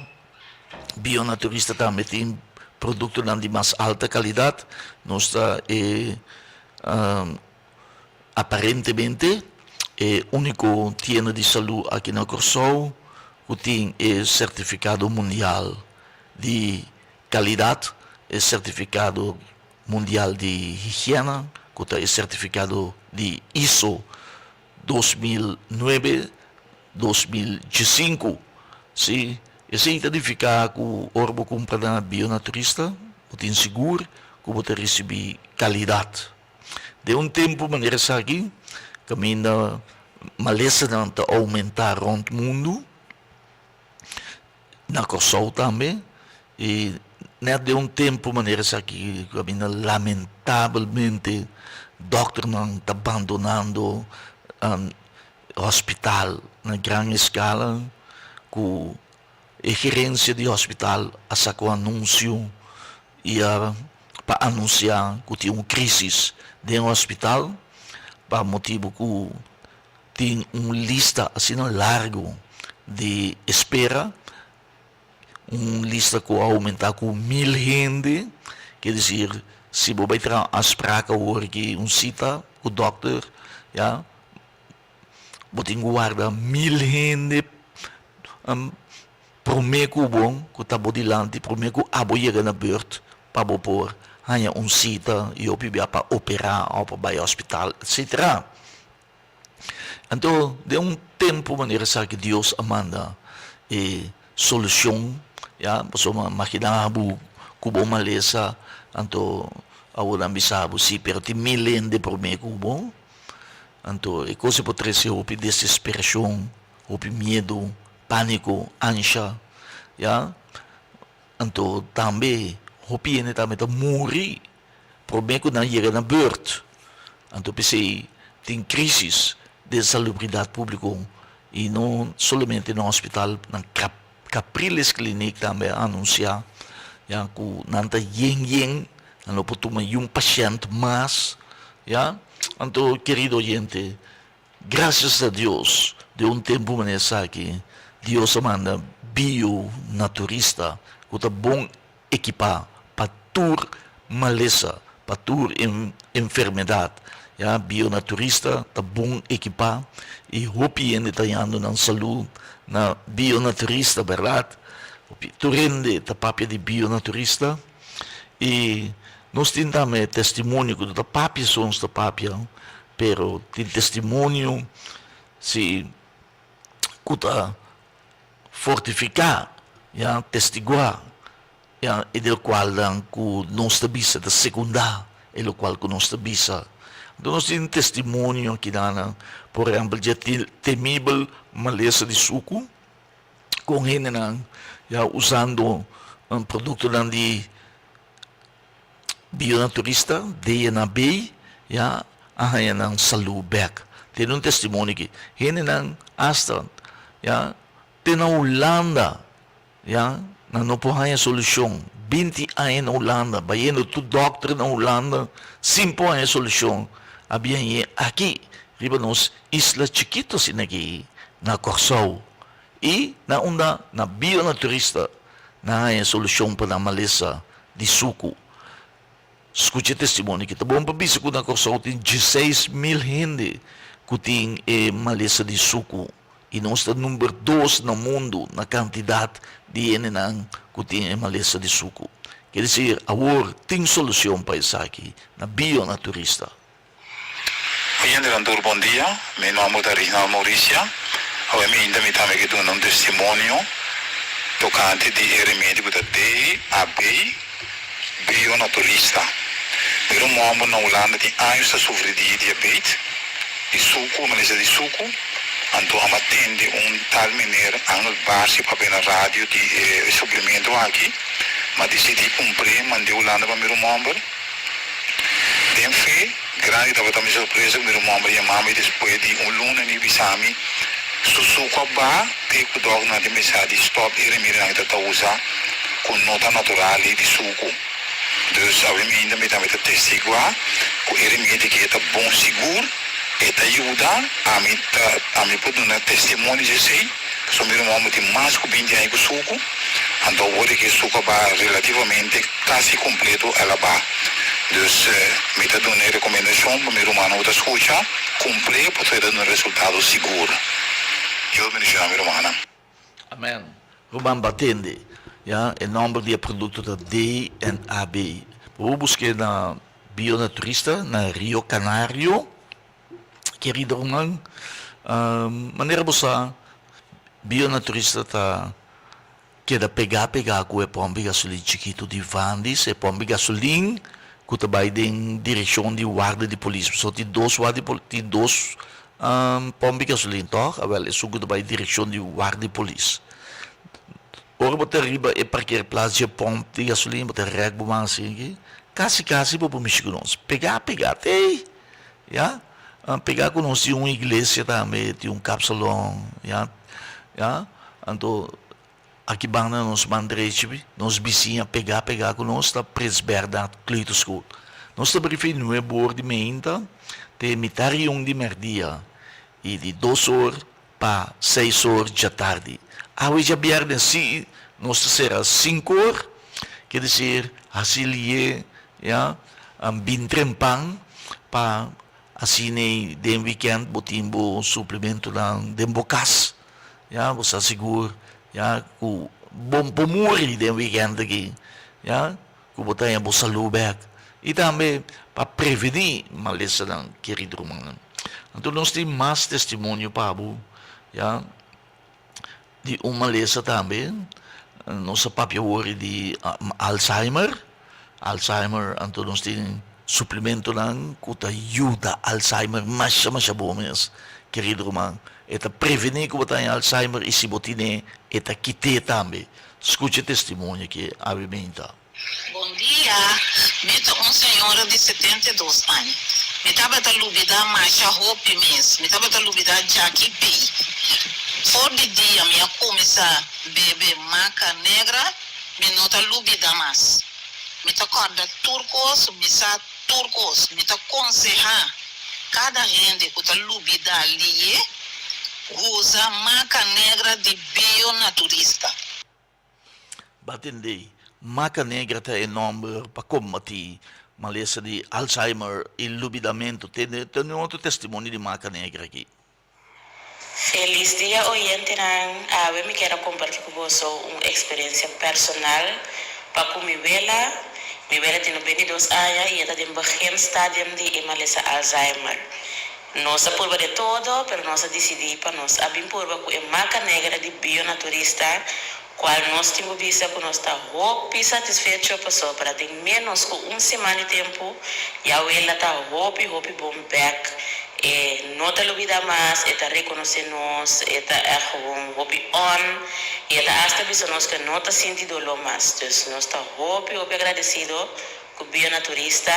Speaker 1: Bionaturista tambe tin produktonan di mas alta kalidat. Nos ta e Aparentemente e úniko tienda di salú aki na Kòrsou ku tin e sertifikado mundial di kalidat, e sertifikado mundial di higiena ku ta e sertifikado di ISO 2009, 2015. Sí, esei ta nifiká ku ora bo kumpra na Bionaturista bo tin sigur ku bo ta risibí kalidat. Den un tempu manera esaki, kaminda malesanan ta oumentá rònt mundu, na Kòrsou tambe, i nèt den un tempu manera esaki kaminda lamentabelmente dòkternan ta bandonando hòspital na gran eskala ku e gerensia di hòspital a saka un anunsio i a pa anunsiá ku tin un krísis den hospital pa motibu ku tin un lista asina largu di espera, un lista ku a oumentá ku mil hende, ke desir si bo bai traha un afsprak awor aki, un sita ku dòkter, ya. Bo tin ku warda mil hende promé ku bo ku ta bo dilanti, promé ku abo yega na beurt pa bo por haña un sita i hopi bia pa operá òf pa bai hospital etcetera. Anto den un tempu manera esaki Dios a manda e solushon ya pasobra magina bo ku bo malesa anto awor nan bisa bo si pero tin mil hende promé ku bo. Anto e kos ei por trese hopi desesperashon, hopi miedu, pániko, ansha, ya. Anto tambe hopi hende tambe ta muri promé ku nan yega na bùrt. Anto p'esei tin krísis den salubridat públiko i no solamente na hospital, na Capriles Kliniek tambe a anunsiá ya ku nan ta yen yen, nan lo por tuma yun pashènt mas ya. Anto kerido oyente, grasias a Dios den un tempu manera esaki Dios a manda bio naturista ku ta bon ekipá pa tur malesa, pa tur enfermedat. Ya, bionaturista ta bon ekipá i hopi hende ta yando nan salú na bionaturista, bèrdat? Hopi, tur hende ta papia di bionaturista i nos tin tambe testimonio ku no ta papia so nos ta papia, pero tin testimonio si ku ta fortifiká, ya, testiguá, ya, e del kualnan ku nos ta bisa ta sekundá e lokual ku nos ta bisa. Anto nos tin testimonio akinan, por ehèmpel dje temibel malesa di suku, kon hendenan, ya, usando produktonan di Bionaturista DNA bay ya a haña nan salú bèk. Tene un testimonio aki. Hendenan asta ya te na Hulanda ya nan no por haña solushon. Binti aña na Hulanda bayendo tur dòkter na Hulanda sin por haña solushon. A bien ye aki riba nos isla chikito asina aki na Kòrsou i na unda na bionaturista nan haña solushon pa nan malesa di suku. Skucha e testimonio aki. Ta bon pa bisa ku na Kòrsou tin 16,000 hende ku tin e malesa di suku i nos ta number dos na mundu na kantidat di hendenan ku tin e malesa di suku. Ke desir awor tin solushon pa esaki na Bionaturista.
Speaker 7: Oyentenan tur bon dia, mi nomber ta Rignald Mauricia. Awe mi inta mi tambe ke duna un testimonio tokante di e remedi ku ta DAB, Bio Naturista. Mi ruman homber na Hulanda tin años ta sufri di diabet, di suku, malesa di suku, anto a tende un tal meneer Angel Barsi papia na radio di e suplemento aki, m'a disidi kumpr'é, mand'é Hulanda pa mi ruman homber. Den fe grandi tabata mi sorpresa ku mi ruman homber yama mi despues di un luna mi bisa mi su suku a baha te ku dòkternan tin mester di stòp e remedinan ku ta ta usa ku no ta natural di suku. Dus awe mi ainda mi tambe ta testiguá ku e remedi ke ta bon sigur e ta yuda ami ta ami por duna testimonio di esei. Pasobra mi ruman homber tin mas ku binti aña ku suku, anto awor di ke suku a baha relativamente kasi kompleto el a baha. Dus mi ta duna e rekomendashon pa mi rumannan ku ta skucha, kumpl'é pasobra e ta duna resultado sigur. Dios bendishoná mi rumannan.
Speaker 1: Amen. Ruman Batende, ya, e nomber di e produkto ta DNAB. Bo por busk'é na Bionaturista na Rio Canario. Kerido ruman, manera bo sa, bionaturista ta keda pegá pegá ku e pòmp di gasolin chikitu di Vandis, e pòmp di gasolin ku ta bai den direkshon di warda di polis. Pasobra tin dos warda di polis, tin dos pòmp di gasolin tòg? Awèl, esun ku ta bai direkshon di warda di polis. Ora bo ta riba e parkeerplaats dje pòmp di gasolin, bo ta rèk bo man asin'aki, kasi kasi bo por mishi ku nos. Pegá pegá, tei! Ya, pega ku nos tin un iglesia tambe, tin un kapsalon, ya, ya, anto aki banda nos man drechi, nos bisiña pega pega ku nos ta Prins Bernhard Kleuterschool. Nos ta brifi nuebe or di meinta te mitar i un di merdia i di dos or pa seis or djatardi. Awe djabièrnè si nos ta sera sinku or, ke desir hasi lié, ya, bin trempan pa. Asina den weekend bo tin bo suplementonan den bo kas. Ya, bo sa sigur ya ku bo por muri den weekend aki ya ku bo ta haña bo salú bèk. I tambe pa prevení malesanan, kerido rumannan. Anto nos tin mas testimonio pa bo ya. Di un malesa tambe, nos a papia awor di Alzheimer, Alzheimer, anto nos tin suplementonan ku ta yuda Alzheimer masha masha bon mes, kerido ruman. E ta prevení ku bo ta haña Alzheimer i si bo tine e ta kit'é tambe. Skucha e testimonio aki awe meinta.
Speaker 8: Bon dia, mi ta un señora di 72 aña. Mi tabata lubida masha hopi mes. Mi tabata lubida djaki pei. For di dia mi a cuminsa bebe maca negra, mi no ta lubida mas. Mi ta corda tur cos, mi sa tur cos. Mi ta conseha cada hende cu ta lubida liye, usa maca negra di Bionaturista.
Speaker 1: Batendé, Maca Negra ta e nòmber pa kombatí malesa di Alzheimer i lubidamentu. Tende tende un otro testimonio di Maca Negra aki.
Speaker 9: Felis dia oyentenan, awe mi kier a kompartí ku boso un eksperensia personal pa ku mi wela. Mi wela tin 22 aña i e ta den begin stadium di e malesa Alzheimer. Nos a purba de todo, pero nos a disidí pa nos a bin purba ku e maca negra di Bionaturista, kual nos tin ku bisa ku nos ta hopi satisfecho pasobra den ménos ku un siman di tempu ya wela ta hopi hopi bon bèk, e no ta lubidá mas, e ta rekonosé nos, e ta ègt gewoon hopi on i e ta asta bisa nos ku e no ta sinti doló mas. Dus nos ta hopi hopi agradesido Ku Bionaturista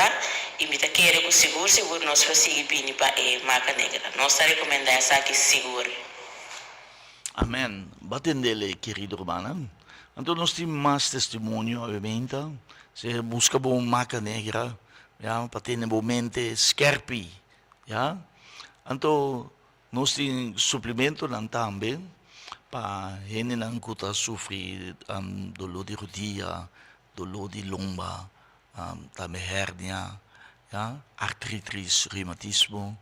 Speaker 9: i mi ta kere ku sigur sigur nos lo sigui bini pa e Maca Negra. Nos ta rekomendá esaki sigur.
Speaker 1: Amen. Bo a tendele, kerido rumannan. Anto nos tin mas testimonio awe-meinta. Se buska bo un Maca Negra, ya, pa tene bo mente skerpi, ya. Anto nos tin suplementonan tambe pa hendenan ku ta sufri doló di rudia, Doló di lomba, tambe hernia, ya, artritis, reumatismo.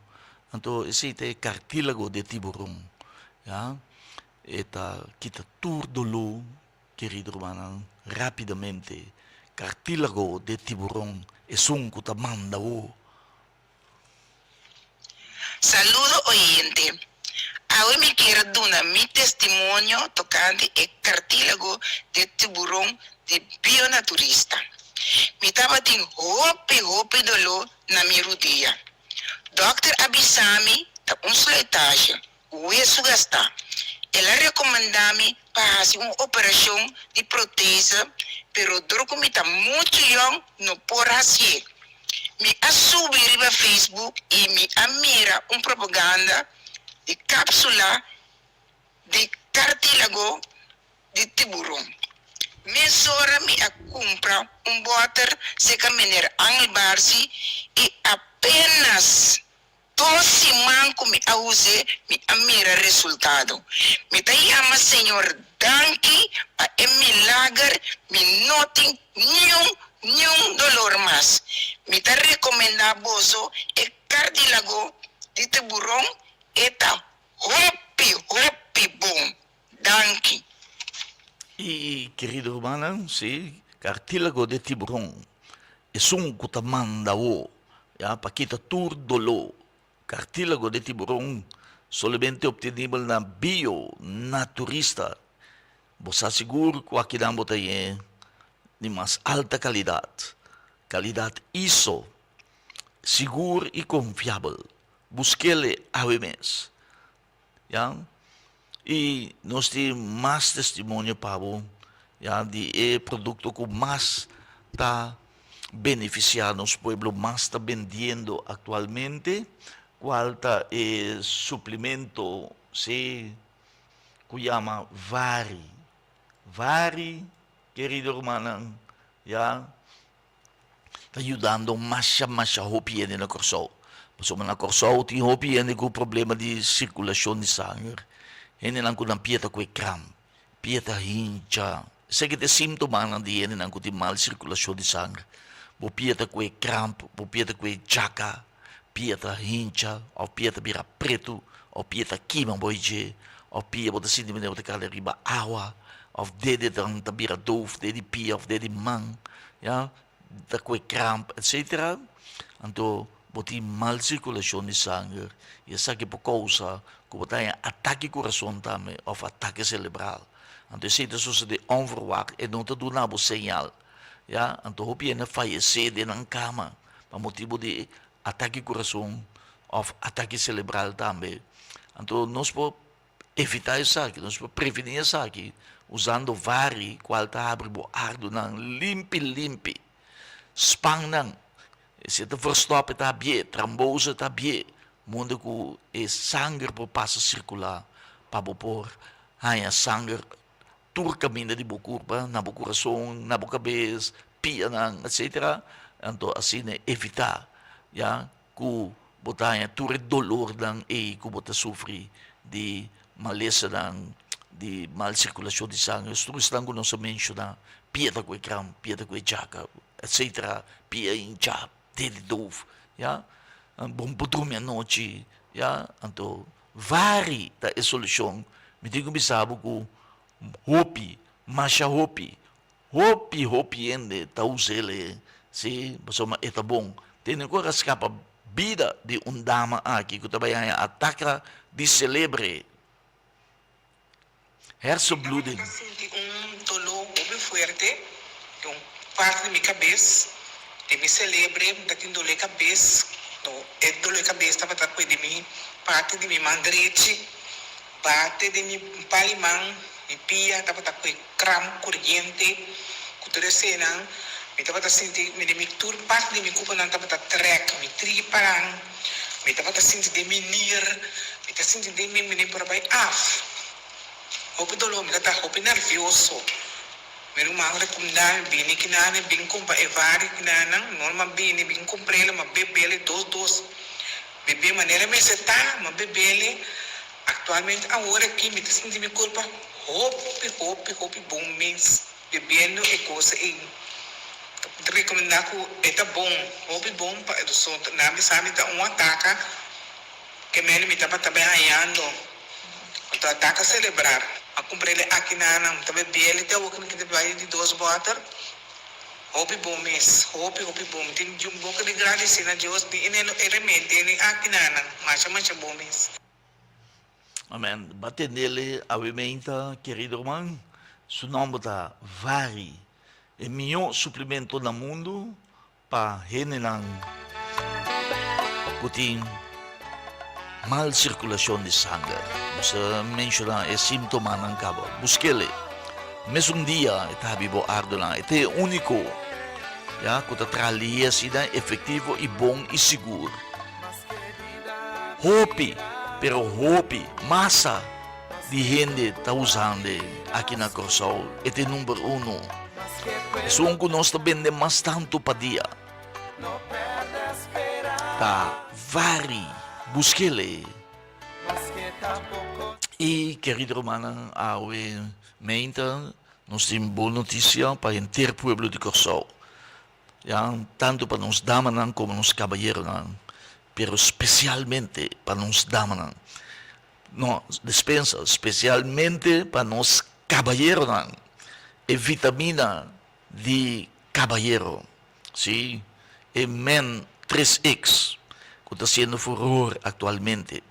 Speaker 1: Anto esei ta e kartílago di e tiburon, ya. E ta kita tur doló, kerido rumannan, rápidamente. Kartílago di e tiburon, esun ku ta manda bo.
Speaker 10: Saludo oyente. Awe mi kier duna mi testimonio tocante e cartílago de tiburon di Bionaturista. Mi tabatin hopi hopi dolor na mi rudia. Dokter a bisa mi ta un sluitage, wesu gastá. El a recomenda mi pa haci un operacion di protese pero dor cu mi ta mucho yong no por hacié. Mi a subi riba Facebook y mi a mira un propaganda di capsula di cartilago di tiburon. Mesora mi a cumpra un boter seca meneer Angel Barsi y apenas Dos siman ku mi a us'é, mi a mira resultado. Mi ta yama Señor danki pa e milager, mi no tin niun niun dolor mas. Mi ta rekomendá boso e kardilago di tiburon, e ta hopi hopi bon. Danki.
Speaker 1: I kerido rumannan, sí, kartílago di tiburon, esun ku ta manda bo, ya, pa kita tur doló. Kartílago di tiburon solamente optenibel na Bio Naturista. Bo sa sigur ku akinan bo ta yen di mas alta kalidat, kalidat iso, sigur i konfiabel. Busk'el awe mes. Ya, i nos tin mas testimonio pa bo, ya, di e produkto ku mas ta benefisiá nos pueblo, mas ta bendiendo aktualmente, kual ta e suplemento, si, ku yama Vari. Vari, kerido rumannan, ya. ta yudando masha masha hopi hende na Kòrsou. Pasobra na Kòrsou tin hopi hende ku problema di sirkulashon di sanger. Hendenan ku nan pia ta kue kramp, pia ta hincha. Esaki ta e síntomanan di hendenan ku tin mal sirkulashon di sanger. Bo pia ta kue kramp, bo pia ta kue chaka. Pia ta hincha òf pia ta bira pretu òf pia ta kima bo dje òf pia bo ta sinti manera bo ta kala riba awa òf dedenan ta bira doof, dede di pia òf dede di man, ya, ta kue kramp etsetera. Anto bo tin mal sirkulashon di sanger i esaki por kousa ku bo ta haña atake kurason tambe òf atake selebral. Anto esei ta sosodé ònverwagt, e no ta duna bo señal. Ya, anto hopi hende a fayesé den nan kama pa motibu di atake kurason òf atake selebral tambe. Anto nos por evitá esaki, nos por prevení esaki usando vari kual ta habri bo ardunan limpi limpi. Span nan, si e ta verstòp e ta habié, trambose ta habié, munde ku e sanger por pasa sirkulá pa bo por haña sanger Tur kaminda di bo kurpa, na bo kurason, na bo kabes, pianan, etsetera. Anto asina evitá ya ku bo ta haña tur e dolornan ei ku bo ta sufri di malesanan, di mal sirkulashon di sanger. Tur esnan ku nos a menshoná, pia ta ku e kram, pia ta ku e djaka, etsetera, pia hinchá, dede doof, ya. Bo por drumi anochi, ya. Anto Vari ta e solushon. Mi tin ku bisa bo ku hopi, masha hopi, hopi hopi hende ta us'el e, si, pasobra e ta bon. Tene ku a skapa bida di un dama aki ku ta bai haña ataka di selebre. Hersenbloeding.
Speaker 10: Mi tabata sinti un doló hopi fuerte den un parti di mi kabes, den mi selebre mi ta tin doló e kabes, no e doló e kabes tabata kue den mi parti di mi man drechi, bate den mi pal man, mi pia tabata kue kram koriente ku tur esenan, mi tabata sinti mi den mi tur parti di mi kupanan tabata trèk, mi tripanan. Mi tabata sinti den mi nir, mi ta sinti den mi mene por a bai af. Hopi doló, mi ta ta hopi nervioso. Mi ruman rekomendá mi bini kinan e bin kumpra e vari kinanan, no m'a bini bin kumpr'el, m'a beb'el dos dos. Bebé manera mester ta, m'a beb'el. Aktualmente awor aki mi ta sinti mi kurpa hopi hopi hopi bon mes. Bebiendo e cosa ei ta recomenda cu e ta bon, hopi bon pa e so nan bisa mi ta un ataca ke mende mi tabata bay hañando otro ataca celebrar. A cumprele aki na nan ta bebiele te awor ki ta bay di dos boter hopi bon mes hopi hopi bon mi tin un boca di gradeci na Dios ni e remente ni aki na nan masha masha bon mes.
Speaker 1: Amen. Ba tendele awe meinta, kerido ruman. Su nomber ta Vari. E mihó suplemento na mundu pa hendenan ku tin mal sirkulashon di sanger. Nos a menshoná e símtomanan kaba. Buskele. Mesun dia e ta habi bo ardonan. E ta e úniko ya ku ta traha lihe asina efektivo i bon i sigur. Hopi, pero hopi, masa di hende ta usando aki na Kòrsou. E ta e number uno. Esun ku nos ta bende mas tantu pa dia ta Vari. Busk'el. I kerido rumannan, awe meinta nos tin bon notisia pa henter pueblo di Kòrsou. Ya, tantu pa nos damanan komo nos kabayeronan, pero spesialmente pa nos damanan. No, despensa, spesialmente pa nos kabayeronan. E vitamina di kabayero, si, e Men tres X, ku ta siendo furor aktualmente.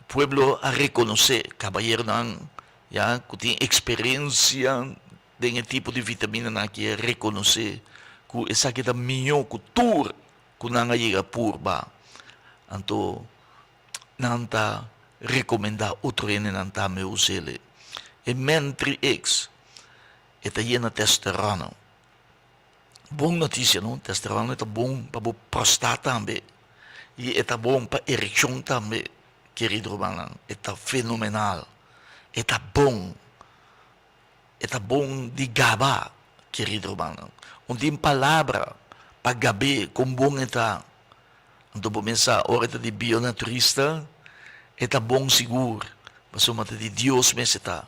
Speaker 1: Pueblo a rekonosé kabayeronan, ya, ku tin eksperensia Den e tipo di vitaminanan aki e rekonosé ku esaki ta mihó ku tur ku nan a yega purba. Anto nan ta rekomendá otro hendenan tambe us'el. E Mentrix e ta yena testosterona. Bon notisia no, testosterona ta bon pa bo prostat tambe i e ta bon pa erekshon tambe, kerido rumannan. E ta fenomenal, e ta bon. E ta bon di gaba, kerido rumannan. Un tin palabra pa gab'é kon bon e ta. Anto bo mester sa, ora e ta di bionaturista, e ta bon sigur, pasobra ta di Dios mes e ta.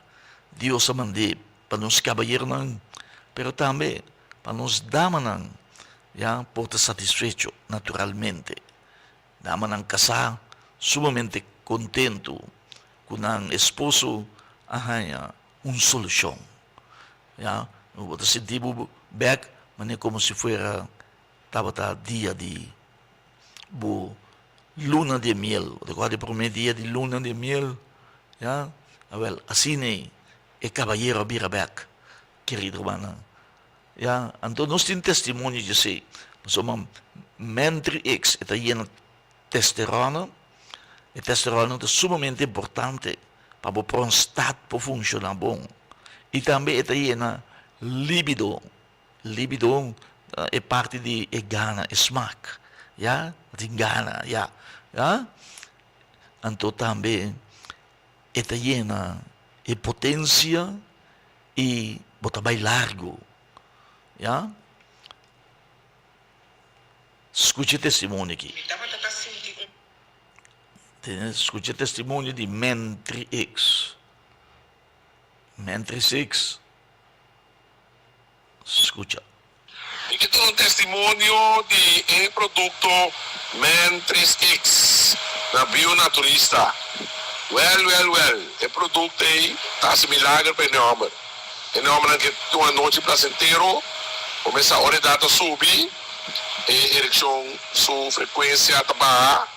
Speaker 1: Dios a mand'é pa nos kabayeronan, pero tambe pa nos damanan, ya, por ta satisfecho, naturalmente. Damanan kasá sumamente kontentu ku nan esposo a haña un solushon. Ya, bo ta sinti bo bèk manera komo si fuera tabata dia di bo luna di miel. Bo ta kòrda e promé dia di luna di miel? Ya, awèl asina e kabayero a bira bèk, kerido rumannan. Ya, anto nos tin testimonio di esei. Pasobra Mentri X e ta yena testerona, e testerona ta sumamente importante pa bo prostat por funciona bon. Y tambe e ta yena libido, libido ta e parti di e gana, e smak, ya, tin gana, ya, ya. Anto tambe e ta yena e potencia y bo ta bay largo, ya. Scucha e testimonio aki.
Speaker 10: Mi tabata ta sinti un.
Speaker 1: Tene, scucha e testimonio di Mentri X. Mentri X. Scucha.
Speaker 11: Mi ke duna un testimonio di e produkto Mentris X na Bionaturista. Wèl, wèl, wèl, e produkto ei ta hasi milager pa e nòmber. E nòmbernan ke tin un anochi plasentero, kuminsá ora e edat ta subi, e erekshon su frekuensia ta baha,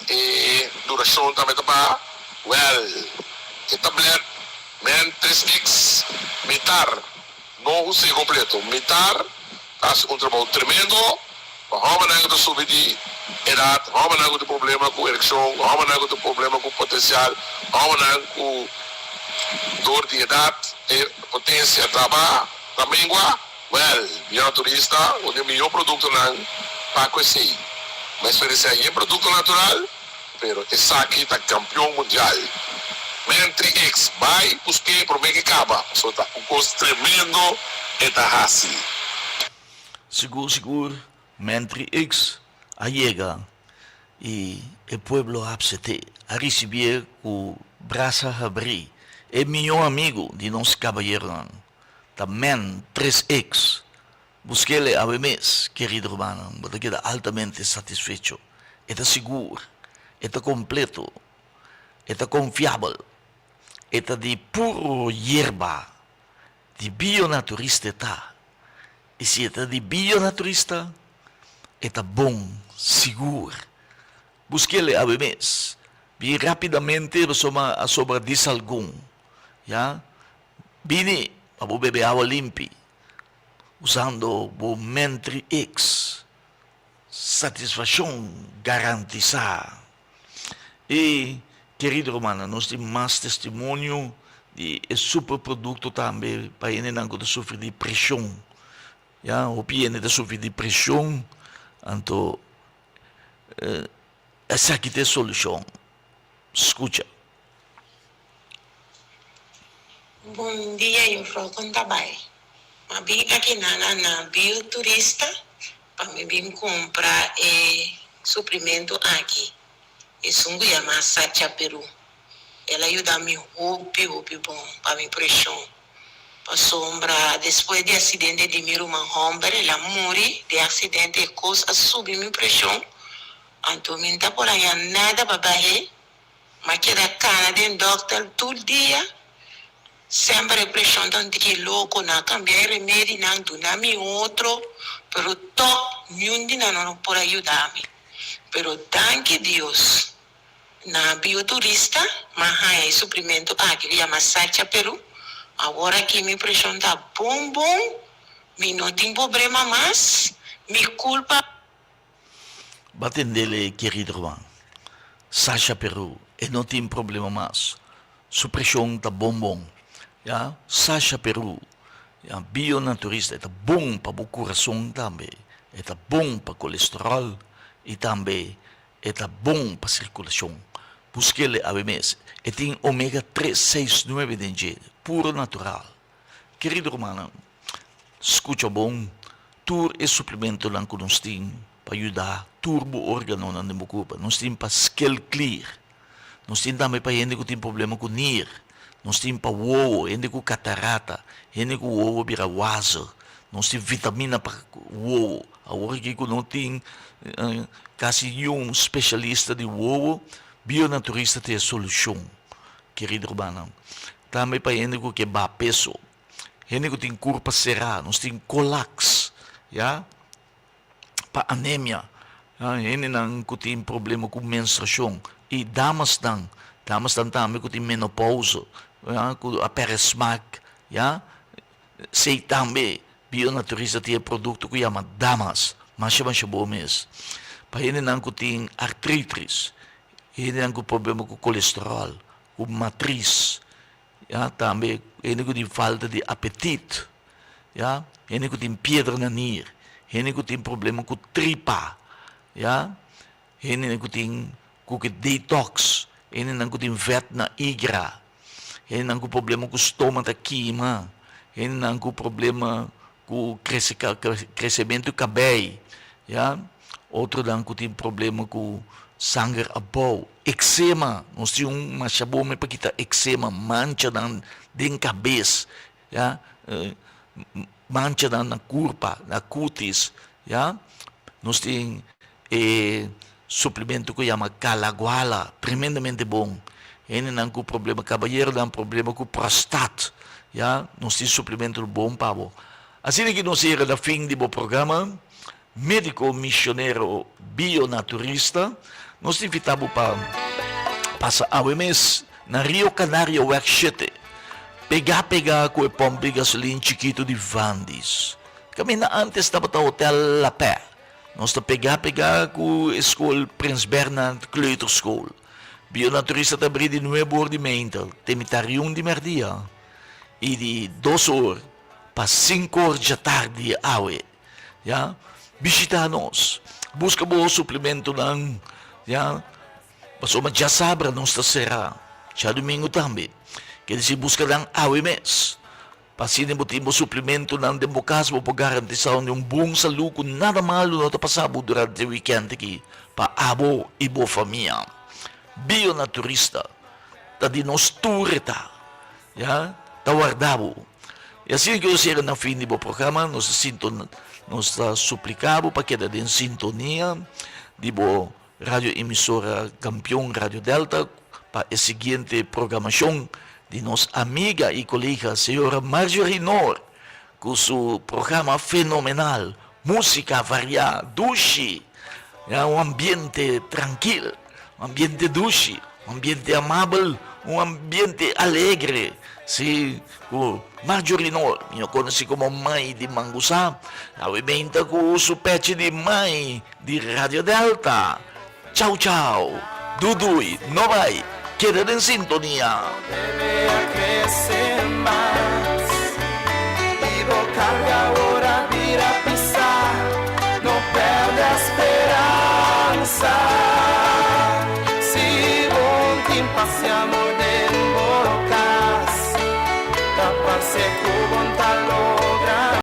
Speaker 11: e durashon tambe ta baha. Wèl, e tablèt Mentris X mitar. No us'é kompleto. Mitar ta hasi un trabou tremendo pa hòmbernan ku ta subi di edat, hòmbernan ku tin problema ku erekshon, hòmbernan ku tin problema ku potensial, hòmbernan ku dor di edat e potensia ta baha, ta mengua. Wèl, mi turista, un di e mihó produktonan pa ku esei. Mi a eksperensiá yen produkto natural. Pero esaki ta campeon mundial. Mentri ex bay buske prome ke caba pasobra ta un cos tremendo e ta haci.
Speaker 1: Sigur sigur Mentri ex a yega y e pueblo a apsete, a ricibié cu brasa habrí. E miho amigo di nos caballeronan ta Men tres ex. Busk'el awe mes, kerido rumannan, bo ta keda altamente satisfecho. E ta sigur, e ta kompleto, e ta konfiabel, e ta di puro yerba, di bionaturista e ta. I si e ta di bionaturista, e ta bon sigur. Busk'el awe mes. Bin rapidamente pasobra a sobra dis algun, ya. Bini pa bo bebe awa limpi. Usando bo Mentri X, satisfaccion garantisa. Y, kerido rumannan, nos tin mas testimonio di e super producto tambe pa hendenan cu ta sufri di presion. Ya, hopi hende ta sufri di presion, anto esaki ta e solucion. Scucha.
Speaker 10: Bon dia juffrouw kon ta bai? Ma bin aki nana na Bill Turista pa mi bin kumpra e suplimento aki, esun ku yama Sacha Peru. El a yuda mi hopi hopi bon pa mi preshon, pasobra despues di aksidente di mi ruman hòmber el a muri den aksidente e kos a subi mi preshon, anto mi n'ta por haña nada pa bah'é. M'a keda kana den dòkter tur dia. Semper e preshon ta un tiki loko. Nan a kambia e remedinan, duna mi otro, pero tòg niun di nan no por a yuda mi. Pero danki Dios, na Bioturista m'a haña e suplimento aki ku yama Sacha Peru. Awor aki mi preshon ta bon bon, mi no tin pobrema mas, mi kulpa.
Speaker 1: Ba tendele kerido ruman. Sasha Peru e no tin problema mas. Su preshon ta bon bon. Ya, Sasha Peru, ya, bionaturista, e ta bon pa bo kurason tambe. E ta bon pa kolesteròl i tambe e ta bon pa sirkulashon. Buskele awe mes. E tin omega tres, seis, nuebe den dje, puro natural. Kerido rumannan, skucha bon tur e suplementonan ku nos tin pa yuda tur bo organonan den bo kurpa. Nos tin pa skelklier, nos tin tambe pa hende ku tin problema ku nir, nos tin pa wowo, hende ku katarata, hende ku wowo bira wazig. Nos tin vitamina pa wowo. Awor aki ku no tin kasi niun spesialista di wowo, Bionaturista ta e solushon, kerido rumannan. Tambe pa hende ku ke baha peso, hende ku tin kurpa será, nos tin Colax, ya, pa anemia, hendenan ku tin problema ku menstruashon i damasnan, damasnan tambe ku tin menopousa, ya, ku a pèrdè smak, ya. Esei tambe Bionaturista tin e produkto ku yama Damas, masha masha bon mes. Pa hendenan ku tin artritis, hendenan ku problema ku kolesteròl, ku matris, ya, tambe hende ku tin falta di apetit, ya, hende ku tin piedra na nir, hende ku tin problema ku tripa, ya, hendenan ku tin ku ke detox, hendenan ku tin vèt na igra. Hendenan ku problema ku stoma ta kima, hendenan ku problema ku krese kresementu kabei, ya. Otronan ku tin problema ku sanger abou, eksema, nos tin un masha bon pa kita eksema, manchanan den kabes, ya, manchanan na kurpa, na kutis, ya. Nos tin E suplemento ku yama Calaguala, tremendamente bon. Hendenan ku problema, kabayeronan problema ku prostat, ya, nos tin suplemento bon pa bo. Asina ki nos yega na fin di bo programa, Médiko Misionero Bionaturista, nos ta invitá bo pa pasa awe mes na Rio Canario Weg shete, pegá pegá ku e pòmp di gasolin chikitu di Vandy's. Kaminda ántes tabata Hotel La Paix. Nos ta pegá pegá ku e skol Prins Bernhard Kleuterschool. Bionaturista ta abrí di nuebe or di meinta te mitar un di mèrdia i di dos or pa sinku or djatardi awe. Ya, bishitá nos. Buska bo suplementonan, ya, pasobra djasabra nos ta será, djadumingu tambe. Ke disi buska nan awe mes. Pa asina bo tin bo suplimentonan den bo kas, bo por garantisá un bon salú ku nada malu no ta pasá bo durante e wikènt aki pa abo i bo famia. Bionaturista ta di nos tur e ta, ya, ta warda bo. I asina ku nos yega na fin di bo programa, nos ta sinto nos ta supliká bo pa keda den sintonia di bo Radio Emisora Campeon Radio Delta pa e siguiente programashon di nos amiga y colega señora Marjorie Noor cu su programa fenomenal, musica varia, dushi, ya un ambiente trankil, un ambiente dushi, un ambiente amabel, un ambiente alegre, si, cu Marjorie Noor, mi no conoci como Mai di Mangusa, awe meinta cu su pechi di Mai Di Radio Delta. Chau chau. Dudui, no bai. Keda den sintonia.
Speaker 6: Bebe a crece.